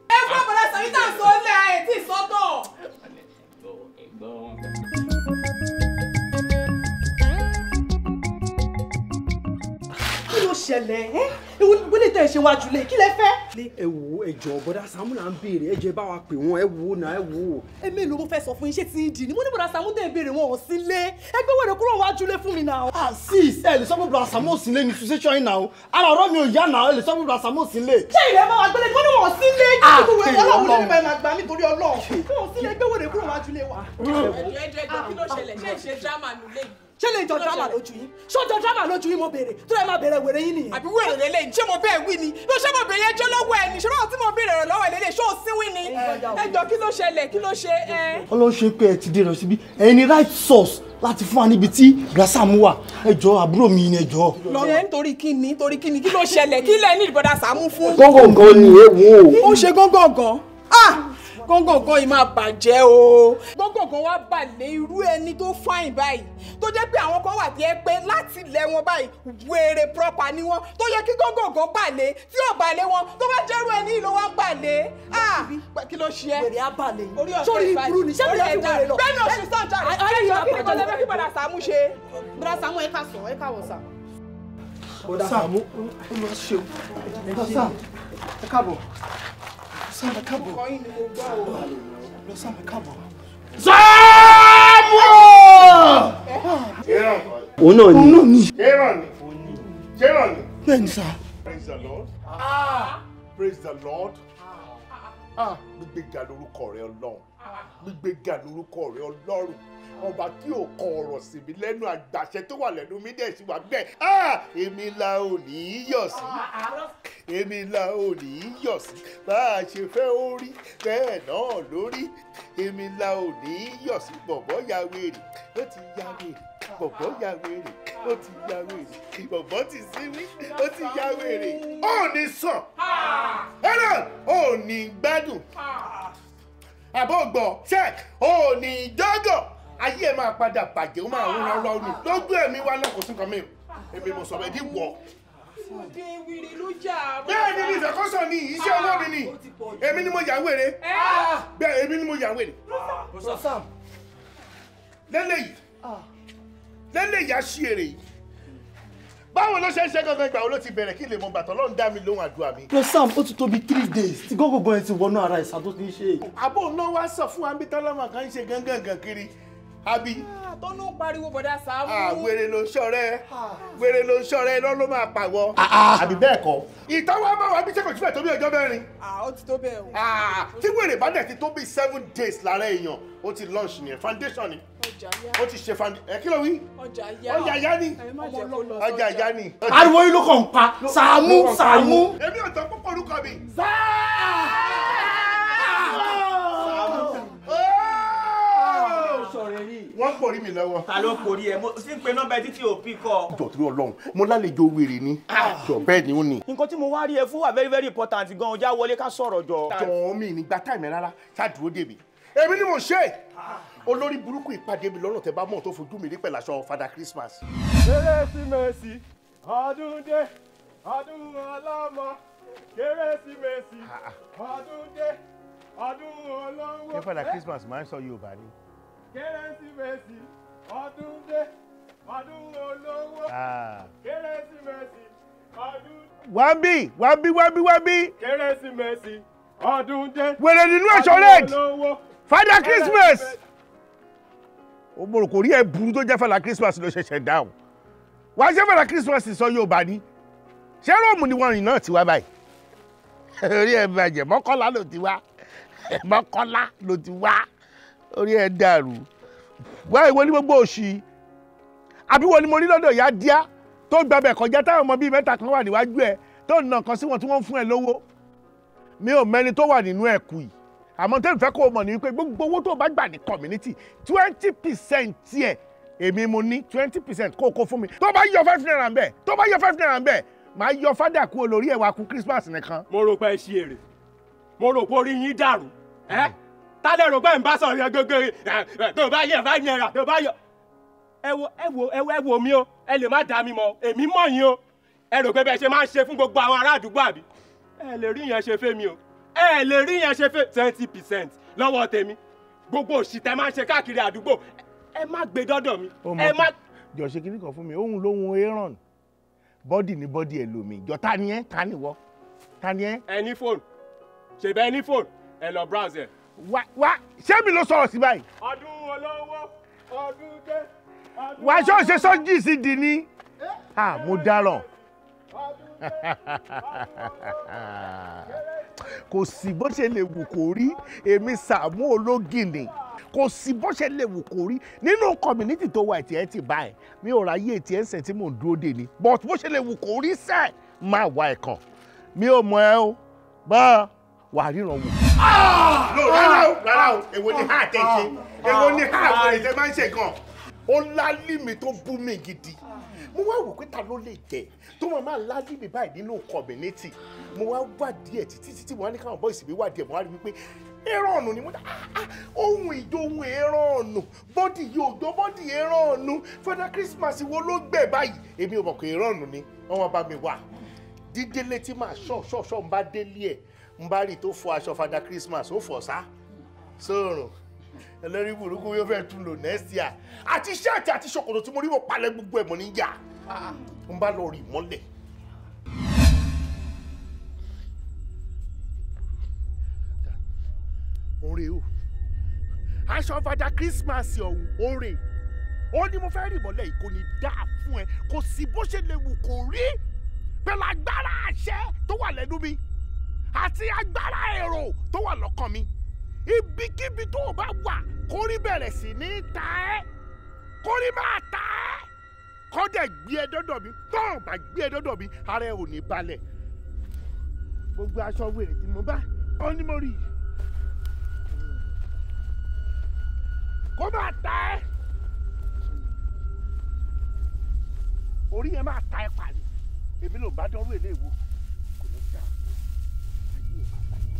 Ẹ fún ọ̀bọ̀dá Sàmítà sọ lẹ̀ ẹ̀ tí sọ́tọ̀. Kí ló ṣẹlẹ̀ ẹ́? Wílé tẹ̀ ṣe wájú lé, kí lẹ fẹ́? Ẹ wo ẹjọ́ bọ́dá Sàámú là ń béèrè, ẹ jẹ́ bá wa pè wọ́n, ẹ wo náà, ẹ wo. Ẹ mélòó mo fẹ́ sọ fún yín, ṣé ti ń dì ní? Mo ní bọ́dá Sàámú tẹ̀ ń béèrè wọn ò sí lé. Ẹ gbé wèrè kúrò wájú lé fún mi náà. Ah sis, ẹ lè sọ pé bọ́dá Sàámú ò sí lé ní situation yìí náà. Ara ọ̀rọ̀ mi ò yá náà, ẹ lè sọ pé bọ́dá Sàámú ò sí lé. Ṣé ilẹ̀ máa wá gbélé? Wọ́n ní wọn ò sí lé. Ọlọ́run ló ní máa gbà mí torí Ọlọ́run. Wọn ò sí lé, gbé wèrè kúrò wájú lé wa. Ẹjọ́ kí ló ṣẹlẹ̀? Ṣé ìṣe drama nulẹ̀ yìí? Ṣé lè jọ drama lójú yín? Ṣó jọ drama lójú yín mo béèrè? Tó lè máa bẹ̀rẹ̀ wèrè yín nìyẹn. Àbí wèrè lélẹ̀ ṣé mo bẹ́ẹ̀ wí ni? Ló ṣé mo béèrè ẹjọ́ lọ́wọ́ ẹ ni? Ṣé báwo tí mo béèrè rẹ̀ lọ́wọ́ ẹ lélẹ̀ ṣó o síwí ni? Ẹjọ́ kí ló ṣẹlẹ̀? Kí ló ṣe ẹ? Ọlọ́run ṣe pé ẹ ti dé lọ síbí, ẹ̀yin ni right source láti fún wa níbi tí Sàámú wà. Ẹ jọ̀ọ́ àbúrò mi ni ẹ jọ̀ọ́. Lọ́rẹ́ nítorí kí ni? Nítorí kí ni? Kí ló ṣẹlẹ̀? Kí lẹ ní ìbọ̀dà Sàámú fún? Gángan ni ẹ wò. Ó ṣe gángan. Ah! Gángan yìí máa bàjẹ́ o. Gángan wá balẹ̀ irú ẹni tó fáìn báyìí tó jẹ́ pé àwọn kan wà tí ẹ pé láti ilẹ̀ wọn báyìí wèrè proper ni wọn tó yẹ kí gángan balẹ̀ tí ò balẹ̀ wọn tó bá jẹ́rú ẹni ló wá ń balẹ̀. Kí ló ṣe ẹ́? Wèrè á balẹ̀ yìí. Sórí ìburú ni ṣé mi lè fi wèrè lọ? Bẹ́ẹ̀ni oṣù sọ̀jà rẹ̀ ẹ̀yọ́ kí ni kò lẹ́fẹ̀ẹ́ kí bọ̀dà Sàámú ṣe? Bọ̀dà Sàámú ẹ ká sọ ẹ ká wọ̀ sà. Bọ́dà Sàámú, ó lọ ṣe o. Bọ́dà Sàámú, ẹ káàbọ̀. Sáàmù ẹ káàbọ̀. Lọ Sáàmù ẹ káàbọ̀. Sáàmù! Òun náà ni. Òun náà ni. Ṣéràn ni. Ṣéràn ni. Bẹ́ẹ̀ ni sà. Praise the Lord. Ah. Praise the Lord. Ah, gbígbéga lórúkọ rẹ Ọlọ́run. Gbígbéga lórúkọ rẹ Ọlọ́run. Ọba tí ò kọ ọ̀rọ̀ sí mi lẹ́nu àgbàṣẹ tó wà lẹ́nu mi dẹ̀ sí wa bẹ́ẹ̀. Ah, èmi la ò ní í yọ̀ sí. Èmi la ò ní í yọ̀ sí. Bá a ṣe fẹ́ ó rí bẹ́ẹ̀ náà lórí. Èmi la ò ní í yọ̀ sí. Bọ̀bọ̀ ya wèrè, ó ti ya wèrè. Bọ̀bọ̀ ya wèrè, ó ti ya wèrè. Bọ̀bọ̀ ti síwí, ó ti ya wèrè. Ó ní sàn. Ẹ̀rọ ò ní gbádùn. Àbọ̀ gbọ̀ ṣẹ́ ò ní dọ́gọ̀. Ayé ẹ máa padà bàjẹ́, ó máa ń rán lọ́rùn ni. Lójú ẹ̀mí wa náà kò sí nǹkan mi. Èmi mo sọ̀rọ̀ ẹ̀dí wọ̀. Òde wèrè ló jà. Bẹ́ẹ̀ ni mi ìfẹ́kọ́sọ̀ ni iṣẹ́ ọwọ́ mi ni. Èmi ni mo yà wèrè. Bẹ́ẹ̀ èmi ni mo yà wèrè. Lélẹ́yìí lélẹ́yìí á ṣí èrè yìí. Báwo ló ṣe ń ṣe gangan ìgbà wo ló ti bẹ̀rẹ̀ kí lè mọ bàtọ́ Ọlọ́run dá mi lóhùn àdúrà mi. Lọ Sam, ó ti tó bí 3 days tí gángan yẹn ti wọnú ara ìsà tó ti ń ṣe. Àbò náà wá sọ fún wa bí tọ́lọ́mọ kan ń ṣe gángan kiri. Àbí. Tó ń pariwo bọ̀dá Sàámú. Wèrè ló ń ṣọ̀rẹ́ wèrè ló ń ṣọ̀rẹ́ irọ́ ló máa pàwọ́. Àbí bẹ́ẹ̀ kọ́. Ìtọ́wọ́ bá wa bí sẹ́kọ̀ọ́ síbẹ̀ tó bí ọjọ́ mẹ́rin. Ó ti tó bẹ́ẹ̀ o. Tí wèrè bá dẹ̀ ti tó bí 7 days lára èèyàn, ó ti launch nìyẹn, foundation ni. Ó ti ṣe foundation. Ẹ kí ló wí? Ọjà yá. Ọjà yá ni. Ọjà yá ni. Ariwo yìí ló kàn ń pa Sàámú Sàámú. Èmi ò tọ́ púpọ̀ orúkọ mi. Wọ́n pòrí mi lọ́wọ́. Ta ló pòrí ẹ? Mo sì ń pe nọ́mbà títí ò pí kọ. Jọ̀ọ́ torí Ọlọ́run, mo lálejò wèrè ni. Jọ̀ọ́ bẹ́ẹ̀ ni ó ní. Nǹkan tí mo wá rí ẹ fún wa very very important gan-an, já wọlé ká sọ̀rọ̀ jọ. Jọ̀ọ́ mi ní gba táìmù rárá, ṣáàdúró dèbí. Èmi ni mo ṣe. Olórí burúkú ìpàdé mi lọ́nà tẹ bá mọ̀ tó fojú mi rí pẹ̀lú aṣọ Father Christmas. Kérésìmesì ọdún dé, ọdún ọlọ́mọ. Kérésìmesì ọdún dé, ọdún olówó. Ṣé Father Christmas máa ń sọ Yorùbá ni? Kérésìmesì ọdún dé, ọdún olówó. Kérésìmesì ọdún. Wábí wábí wábí wábí. Kérésìmesì ọdún dé. Wèrè nínú ẹ̀ṣọ́ red. Father Christmas. Ó mọ̀ kò rí ẹ burú tó jẹ́ Father Christmas ló ṣẹ̀ṣẹ̀ dáhùn. Wàá ṣe Father Christmas sọ Yorùbá ni. Ṣé Róòmù ni wọ́n rìn náà ti wá báyìí? Orí ẹ bàjẹ́, Mọ́kọ́lá ló ti wá. Mọ́kọ́lá ló ti wá. Orí ẹ dàrú. Wá ìwọ ní gbogbo òṣì. Àbí wo ni mo rí lọ́dọ̀ ìyá díá tó gbàbẹ̀ kọjá táwọn ọmọ bíi mẹ́ta kan wà níwájú ẹ Tó ń nà kan sí wọn tí wọ́n ń fún ẹ lówó. Mi ò mẹ́ni tó wà nínú ẹ̀kú yìí. Àmọ́ tẹ́lẹ̀ fẹ́ kó o mọ̀ ní wípé gbogbo owó tó o bá gbà ní community 20% tiẹ̀ èmi mo ní 20% kó o kó fún mi. Tó bá yọ ₦5 ń bẹ̀, tó bá yọ ₦5 ń bẹ̀, màá yọ fádà kúrò lórí ẹ̀wà kú Christmas nìkan. Mo rò pé ẹ ṣe èrè, mo rò pé orí yín dàrú. Ẹ tálẹ̀ rò pé ń bá sọ̀rọ̀ yẹn gógó tó bá yẹ ₦5 tó bá yọ. Ẹ wo ẹ wo ẹ wo ẹ wo mi o, ẹ lè má dá mi mọ̀, èmi mọ̀ yín o. Ẹ rò pé bẹ́ẹ̀ ṣe máa ń ṣe fún gbogbo àwọn ará àdúgbò àbí? Ẹ lè rí yẹn ṣe fẹ́ mi o, ẹ lè rí yẹn ṣe fẹ́ 20% lọ́wọ́ tèmi. Gbogbo òṣì tẹ máa ń ṣe káàkiri àdúgbò, ẹ má gbé dọ́dọ̀ mi. Ẹ má. Jọ ṣe kíní kan fún mi, òun lóhun Aaron, bọ́dì ní bọ́dì ẹ̀ lómi. Jọ ta ni ẹ́, ta ni wọ́, ta ni ẹ́. Ẹ ní fóònù, ṣèbẹ́ ẹ ní fóònù, ẹ lọ browse ẹ. Wá wá, ṣé mi ló sọ̀rọ̀ sí báyìí? Ọdún olówó, ọdún dé. Wá ṣọ́ọ̀ṣe sọ́jí sí di ní. Ah, mo dáràn. Kò sí bó ṣe lè wù kó rí, èmi Sàámú Ológìnní. Kò sí bó ṣe lè wù kó rí nínú community tó wà tí ẹ ti bá ẹ. Mi ò ráyè tí ẹ ń sẹ̀ tí mò ń dúró dè ní. But bó ṣe lè wù kó rí sẹ́ máa wá ẹ̀ kàn. Mi ò mọ̀ ẹ́ o, bá wà ríran wò. Rárá o, rárá o, èwo ni háà tẹ ṣe? Èwo ni háà wèrè tẹ máa ń ṣe gan? Ó lálí mi tó bú mi gidi. Mo wá wò pé ta ló lè jẹ tó máa máa lálí mi báyìí nínú community. Mo wá wádìí ẹ̀ títí títí, mo wá ní káwọn boys mi wádìí ẹ̀, mo wá rí wípé Aaron ni mo dá. Ohun ìjọ ohun Aaron, bọ́dì yóò jọ bọ́dì Aaron. Father Christmas wo ló gbẹ̀ báyìí? Èmi ò mọ̀ pé Aaron ni wọ́n wá bá mi wá. Dídélé tí màá ṣọ̀ ṣọ̀ ṣọ̀ ń bá délé ẹ̀, ń bá rí tó fọ aṣọ Father Christmas, ó fọ̀ sá sóòrùn. Ẹlẹ́rìí burúkú yóò fẹ́ tún lò next year. Àti ṣẹ́ẹ̀tì àti ṣòkòtò tí mo rí wọ́n palẹ̀ gbogbo ẹ̀ mọ́ níyà. Ń bá lọ rì mọ́lẹ̀. Òǹrè o, aṣọ Father Christmas ọ̀hún òǹrè. Ó ní mo fẹ́ rì mọ́lẹ̀ yìí, kò ní dáa fún ẹ. Kò sí bó ṣe lè wù kó rí pẹ̀lú agbára àṣẹ tó wà lẹ́nu mi àti agbára èrò tó wà lọ́kàn mi. Ibikíbi tó o bá wà, kórí bẹ̀rẹ̀ sí ní ta ẹ́, kórí máa ta ẹ́, kó dẹ̀ gbé ẹ dọ́dọ̀ mi. Tó o bá gbé ẹ dọ́dọ̀ mi, ara ẹ ò ní balẹ̀. Gbogbo aṣọ wèrè tí mo bá ọ ní mo rí, kó máa ta ẹ́, orí yẹn máa ta ẹ́ pàdé. Èmi ló bá dánwó èlé ìwò, kò ní dá ayé ẹ̀ máa bàjẹ́.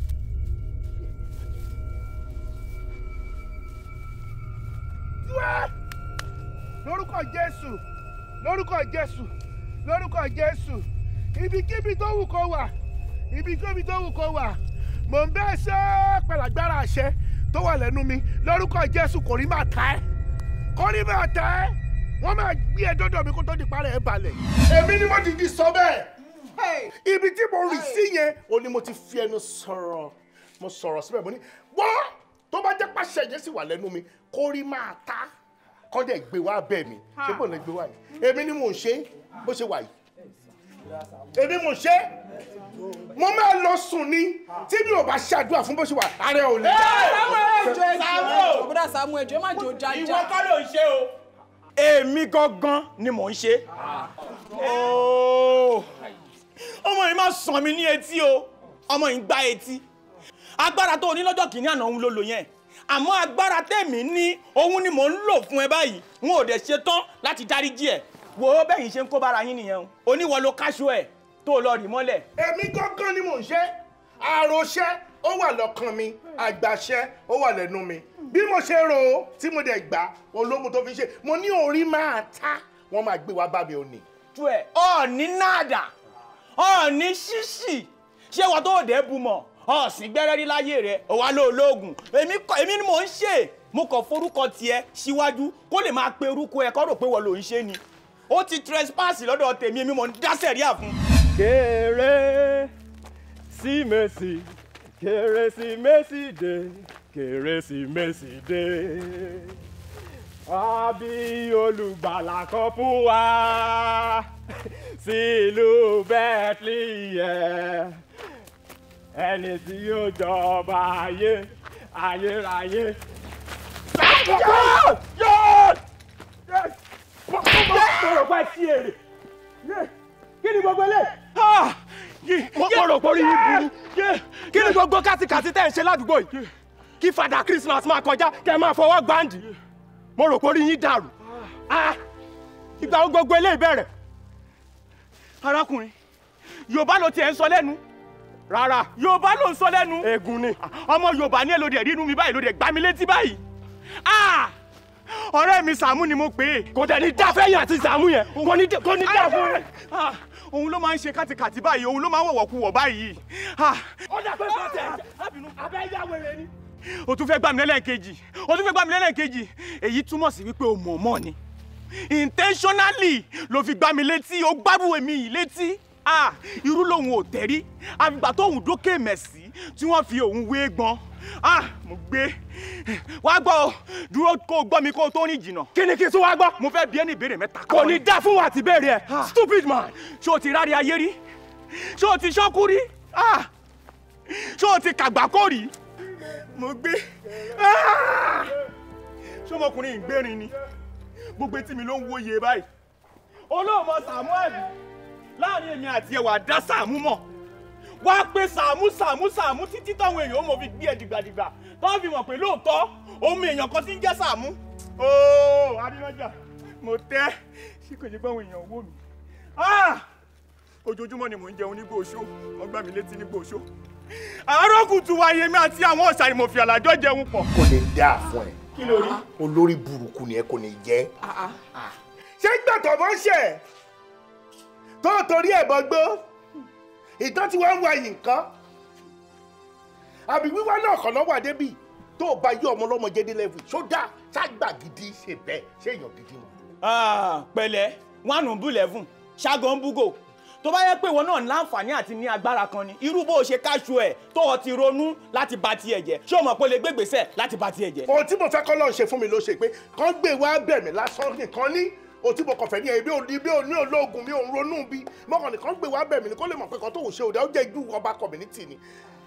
Lórúkọ Jésù, lórúkọ Jésù, lórúkọ Jésù. Ibikíbi tó wù kó wà, ibikíbi tó wù kó wà, mò ń bẹ́ẹ̀ ṣe pẹ̀lágbára àṣẹ tó wà lẹ́nu mi. Lórúkọ Jésù, kò rí máa ta ẹ́, kò rí máa ta ẹ́. Wọ́n máa gbé ẹ dọ́dọ̀ mi kó tó di parẹ́ ẹ balẹ̀. Èmi ni mo dìdí sọ bẹ́ẹ̀. Ibi tí mo rì sí yẹn, ó ní mo ti fi ẹnu sọ̀rọ̀. Mo sọ̀rọ̀ síbẹ̀, mo ní wọ́n tó bá jẹ́ pàṣẹ yẹn sì wà lẹ́nu mi, kó rí máa ta, kọ́ dẹ̀ gbé wá bẹ̀ mí. Ṣé bò ní gbé wá yìí? Èmi ni mò ń ṣe bó ṣe wà yìí. Èmi mò ń ṣe. Mo máa lọ sùn ni tí mi ò bá ṣàdúrà fún bó ṣe wà, ààrẹ ò lè. Bọ́dà Sàámú, ẹjọ́ má jò jájá. Ìwọ kọ́ ló ń ṣe o. Èmi gangan ni mò ń ṣe. Ọmọ yìí máa sàn mí ní etí o. Ọmọ yìí ń gbá etí. Agbára tó o ní lọ́jọ́ kìíní àná òun ló lò yẹn. Àmọ́ agbára tèmi ní òun ni mò ń lò fún ẹ báyìí. N ò dẹ̀ ṣe tán láti dáríjì ẹ̀. Wo bẹ́yìn ṣe ń kó bára yín nìyẹn o. Oníwọ ló káṣọ ẹ̀ tó lọ rì mọ́lẹ̀. Èmi gángan ni mò ń ṣe. Àròṣẹ́ ó wà lọ́kàn mi, àgbàṣẹ́ ó wà lẹ́nu mi. Bí mo ṣe rò ó tí mo dẹ̀ gbà, ológun tó fi ṣe. Mo ní orí máa ta, wọ́n máa gbé wá bá mi òní. Tú ẹ̀, ọ̀ọ́ni náàdà, ọ̀ọ́ni ṣíṣì, ṣé wọ́n tó dẹ̀ bu mọ̀? Ọ̀sìn gbẹ́rẹ́ rí láyé rẹ̀, ó wá lóògùn. Èmi ni mò ń ṣe. Mo kàn forúkọ tiẹ̀ síwájú kó lè máa pe orúkọ ẹ kó rò pé wọ́n ló ń ṣe ni. Ó ti trespass lọ́dọ̀ tèmi, èmi mò ń dá sẹ̀ríà fún. Kérésìmesì, Kérésìmesì dé, Kérésìmesì dé. A bí olùgbàlà kan fún wa sílùú Bethlehem. Ẹni tí yóò jọba ayé, ayérayé. Mo rò pé sí èrè. Kí ni gbogbo ilé? Mo rò pé orí yín burú. Kí ni gbogbo kátìkàtì tẹ́ ń ṣe ládùúgbò yìí? Kí Fada Christmas máa kọjá kẹ́ ẹ máa fọwọ́ gbáǹdì. Mo rò pé orí yín dàrú. Ìgbà wo gbogbo eléyìí bẹ̀rẹ̀? Arákùnrin, Yorùbá ló tiẹ̀ ń sọ lẹ́nu. Rárá, Yorùbá ló ń sọ lẹ́nu. Ègún ni. Ọmọ Yorùbá ní èlòdì ẹ̀rí inú mi báyìí lóde gbá mi létí báyìí. Ọ̀rẹ́ mi Sàámú ni mo pè é. Kò dẹ̀ ní dáfẹ́yìn àti Sàámú yẹn. Kò ní dá fún rẹ̀. Òun ló máa ń ṣe kátìkàtì báyìí, òun ló máa ń wọ̀wọ̀kuwọ̀ báyìí. Ó dà pé bàtẹ̀ abẹ́ yá wèrè ni. O tún fẹ́ gbà mí lẹ́lẹ́kejì. O tún fẹ́ gbà mí lẹ́lẹ́kejì. Èyí túmọ̀ sí wípé o mọ̀ mọ́ ni. Intentionally ló fi gbá mi létí, o gbárù èmi yìí létí. Irú lòun ò tẹ̀rí. Àfìgbà tóun dókè mẹ̀sí tí wọ́n fi òun wé gbọ́n. Mo gbé. Wá gbọ́ o, dúró kó o gbọ́ mi kó o tó rìn jìnnà. Kí ni kí n tún wá gbọ́? Mo fẹ́ bi ẹ́ ní ìbéèrè mẹ́ta. Kò ní dá fún wa àti béèrè ẹ̀. Stupid man! Ṣé o ti rárí ayé rí? Ṣé o ti ṣọ́kú rí? Ṣé o ti kàgbákò rí? Mo gbé. Ṣé ọmọkùnrin ìgbérin ni? Gbogbo etí mi ló ń wòye báyìí. Olóòmọ Sàámú àbí? Láàrin èmi àti ẹwà dá Sàámú mọ̀. Wá pé Sàámú Sàámú Sàámú títí táwọn èèyàn ó mọ̀ fi gbé ẹ dìgbàdìgbà tó fi mọ̀ pé lóòótọ́ òun èèyàn kan ti ń jẹ́ Sàámú. Ooo Adínájà mo tẹ́ ṣé kò jẹ́ pé àwọn èèyàn wò mí. Ojoojúmọ́ ni mò ń jẹun nígbò oṣó, wọ́n gbá mi létí nígbò oṣó. Àárọ̀ kùtù wáyé mi àti àwọn ọ̀sà ìmọ̀fì àlàjọ jẹun pọ̀. Kò lè dáa fún ẹ. Kí ló rí? Olórí burúkú ni ẹ kò ní jẹ́. Ṣé gbàtọ̀ mọ́ ṣe tó torí ẹ̀ bọ́gbó? Ìtàn tí wọ́n ń wá yìí nǹkan àbí wíwá náà kàn náà wà débi tó o bá yí ọmọ ọlọ́mọ jẹ́ dé level ṣó dáa ṣàgbà gidi ṣe bẹ́ẹ̀ ṣé èèyàn gidi wọn. Pẹ̀lẹ́ 1-11 ṣáàgàn ń búgò tó bá yẹ pé ìwọ náà láǹfààní àti ní agbára kan ni irú bó o ṣe káṣu ẹ tó o ti ronú láti ba tiẹ̀ jẹ́ ṣé o mọ̀ pé o lè gbégbèsè láti ba tiẹ̀ jẹ́. Ohun tí mo fẹ́ kọ́ lọ́n ṣe fún mi ló ṣe pé kán gbé wá bẹ̀ mí lásán nìkan ní o tí mo kàn fẹ́ ní ẹbí òní bí òní ológun mi òun ronú bí mọ́kàn nìkan gbé wá bẹ̀ mí ni kó lè mọ̀ pé kan tó wò ṣe òdà ó jẹ́ ju ọba community ni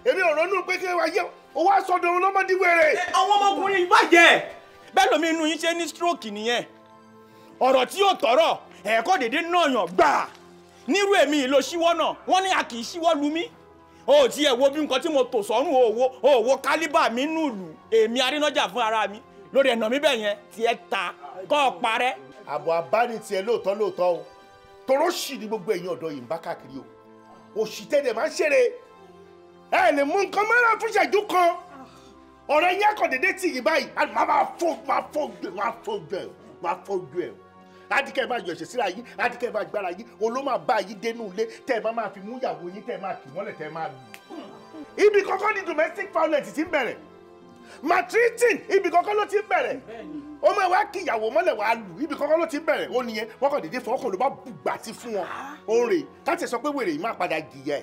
èmi ò ronú pé kí wá yẹ o wá sọdọ̀ òun lọ́mọdé wèrè. Àwọn ọmọkùnrin bàjẹ́ bẹ́ẹ̀ lómi inú yín ṣe ní stroke nìyẹn ọ̀rọ̀ tí yóò tọ̀rọ̀ ẹ̀kọ́ dédé náà yàn gbà nírú èmi ló ṣíwọ́ náà wọ́n ní a kì í ṣíwọ́ lu mí o ò tiẹ̀ wo bí nǹkan tí mo tò sọ́rùn o ò wo kálíbà mi nùlù èmi Arínájà fún ara mi lórí ẹ̀nà mi bẹ̀ yẹn tiẹ̀ ta kọ́ ọ parẹ́. Àbọ̀ abáni tiẹ̀ lóòótọ́ lóòótọ́ o toró ṣì ní gbogbo ẹ̀yin ọ̀dọ́ yìí ń bá káàkiri o òṣì tẹ́lẹ̀ máa ń ṣeré ẹ lè mú nǹkan mọ́ra fún ìṣẹ́jú kan ọ̀rẹ́ yín akọ̀dédé tì yín báyìí máa fọ́ máa fọ́ máa fọ́ jù ẹ̀ máa fọ́ jù ẹ̀ adikẹ́ máa yọ̀ṣẹ̀ síra yín adikẹ́ máa gbára yín oló máa bá yín dénú ilé tẹ́ ẹ bá máa fi mú ìyàwó yín tẹ́ ẹ máa kì mọ́lẹ̀ tẹ́ ẹ máa lù. Ibi kankan ni domestic violence ti ń bẹ̀rẹ̀ maltreating ibi kankan ló ti ń bẹ̀rẹ̀ ó máa wá kí ìyàwó mọ́lẹ̀ wàá lù ibi kankan ló ti ń bẹ̀rẹ̀ ó nìyẹn wọ́n kàn déédéé fọwọ́kàn ló bá bùgbà tí fún wọn ó rè káṣí sọ pé wèrè yìí máa padà jìyà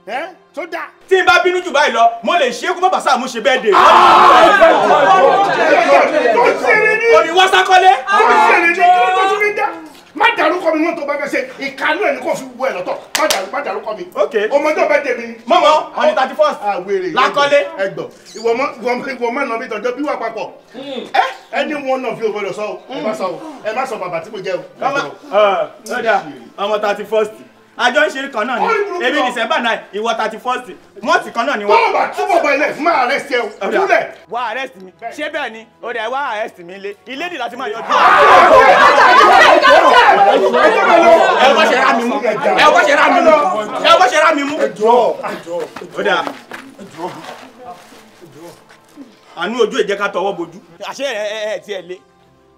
ẹ̀ tó dáa. Tí n bá bínú jù báyìí lọ mo lè ṣe é kó má bàa Sàámú ṣe bẹ́ẹ̀ dé. Tó ṣeré ní. Òní wá sákọ́lé. Tó ṣeré ní kí ló tó tún fi dá. Má dárúkọ mi mọ́ tó bá fẹ́ ṣe ìkànnú ẹ̀ ní kò fi wú ẹ̀ lọ́tọ̀ má dárúkọ mi. Ọmọdé ọbẹ̀ dèmi ni. Mọ́mọ́ on the 31st. Lákọ́lé. Ẹgbọ̀n ìwọ mọ́ nà mí tọ́jọ́ bí wà papọ̀. Ẹni wọn náà fi ògbọ́dọ̀ sọ o ẹ má sọ o ẹ má sọ bàbá tí mo jẹ o. Ọmọ 31st àjọ ń ṣe kan náà ni èmi December 9 ìwọ 31st mọ́ọ̀tì kan náà ni wọ́n. Tó o bá túbọ̀ bọ ilẹ̀ fún máa arrest ẹ o kúlẹ̀. Wá arrest mi ṣé bẹ́ẹ̀ ni o dẹ̀ wá arrest mi lé ilé dì láti máa yọjú. Ẹ bọ́ ṣe rá mi mú ẹ bọ́ ṣe rá mi mú ẹ bọ́ ṣe rá mi mú. Ó dà àánú ojú ìjẹ́ ká tọwọ́ bojú. Àṣé ẹ ẹ tiẹ̀ lé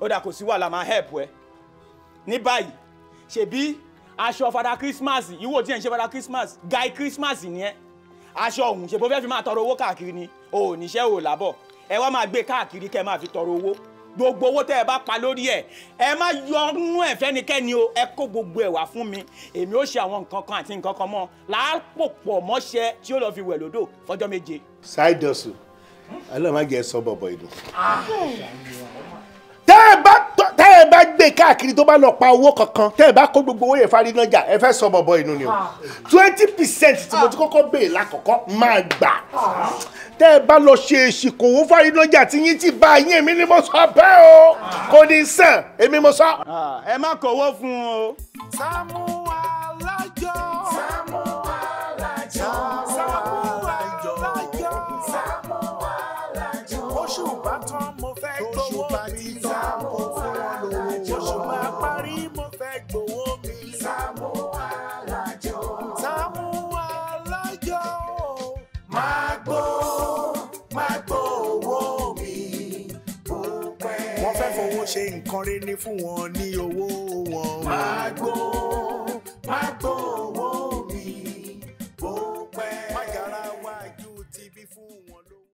ó dà kò sí wàhálà máa help ẹ ní báyìí ṣèbí aṣọ Fada Christmas ìwọ tí ẹ ń ṣe Fada Christmas guy Christmas ni ẹ aṣọ òun ṣe bó fẹ́ fi máa tọrọ owó káàkiri ni o ò níṣẹ́ ò lábọ̀ ẹ wá máa gbé káàkiri kẹ́ ẹ máa fi tọrọ owó gbogbo owó tẹ́ ẹ bá pa lórí ẹ ẹ má yọnú ẹ fẹ́nikẹ́ni o ẹ kó gbogbo ẹ wá fún mi èmi ó ṣe àwọn nǹkan kan àti nǹkan kan mọ́ láàpòpọ̀ mọ́ṣẹ́ tí ó lọ fi wẹ̀ lódò fọjọ́ méje. Side hustle Ọlọ́run má jẹ́ sọ bọ̀bọ̀ ìlú. Tẹ́ ẹ bá gbé káàkiri tó bá lọ pa owó kankan tẹ́ ẹ bá kó gbogbo owó yẹn Fárínájà ẹ fẹ́ sọ bọ̀bọ̀ inú ni o 20% tí mo ti kọ́kọ́ béèrè lákọ̀ọ́kọ́ máa gbà tẹ́ ẹ bá lọ ṣe ìṣìkòwò Fárínájà tí yín ti bá yín èmi ni mo sọ bẹ́ẹ̀ o kò ní sàn èmi mo sọ. Ẹ má kọ̀wọ́ fún o. Sàámú Alájọ. Sàámú Alájọ. Wọ́n fẹ́ fowó ṣe nǹkan rere ní fún wọn ní owó wọn. Má gbó, má gbó.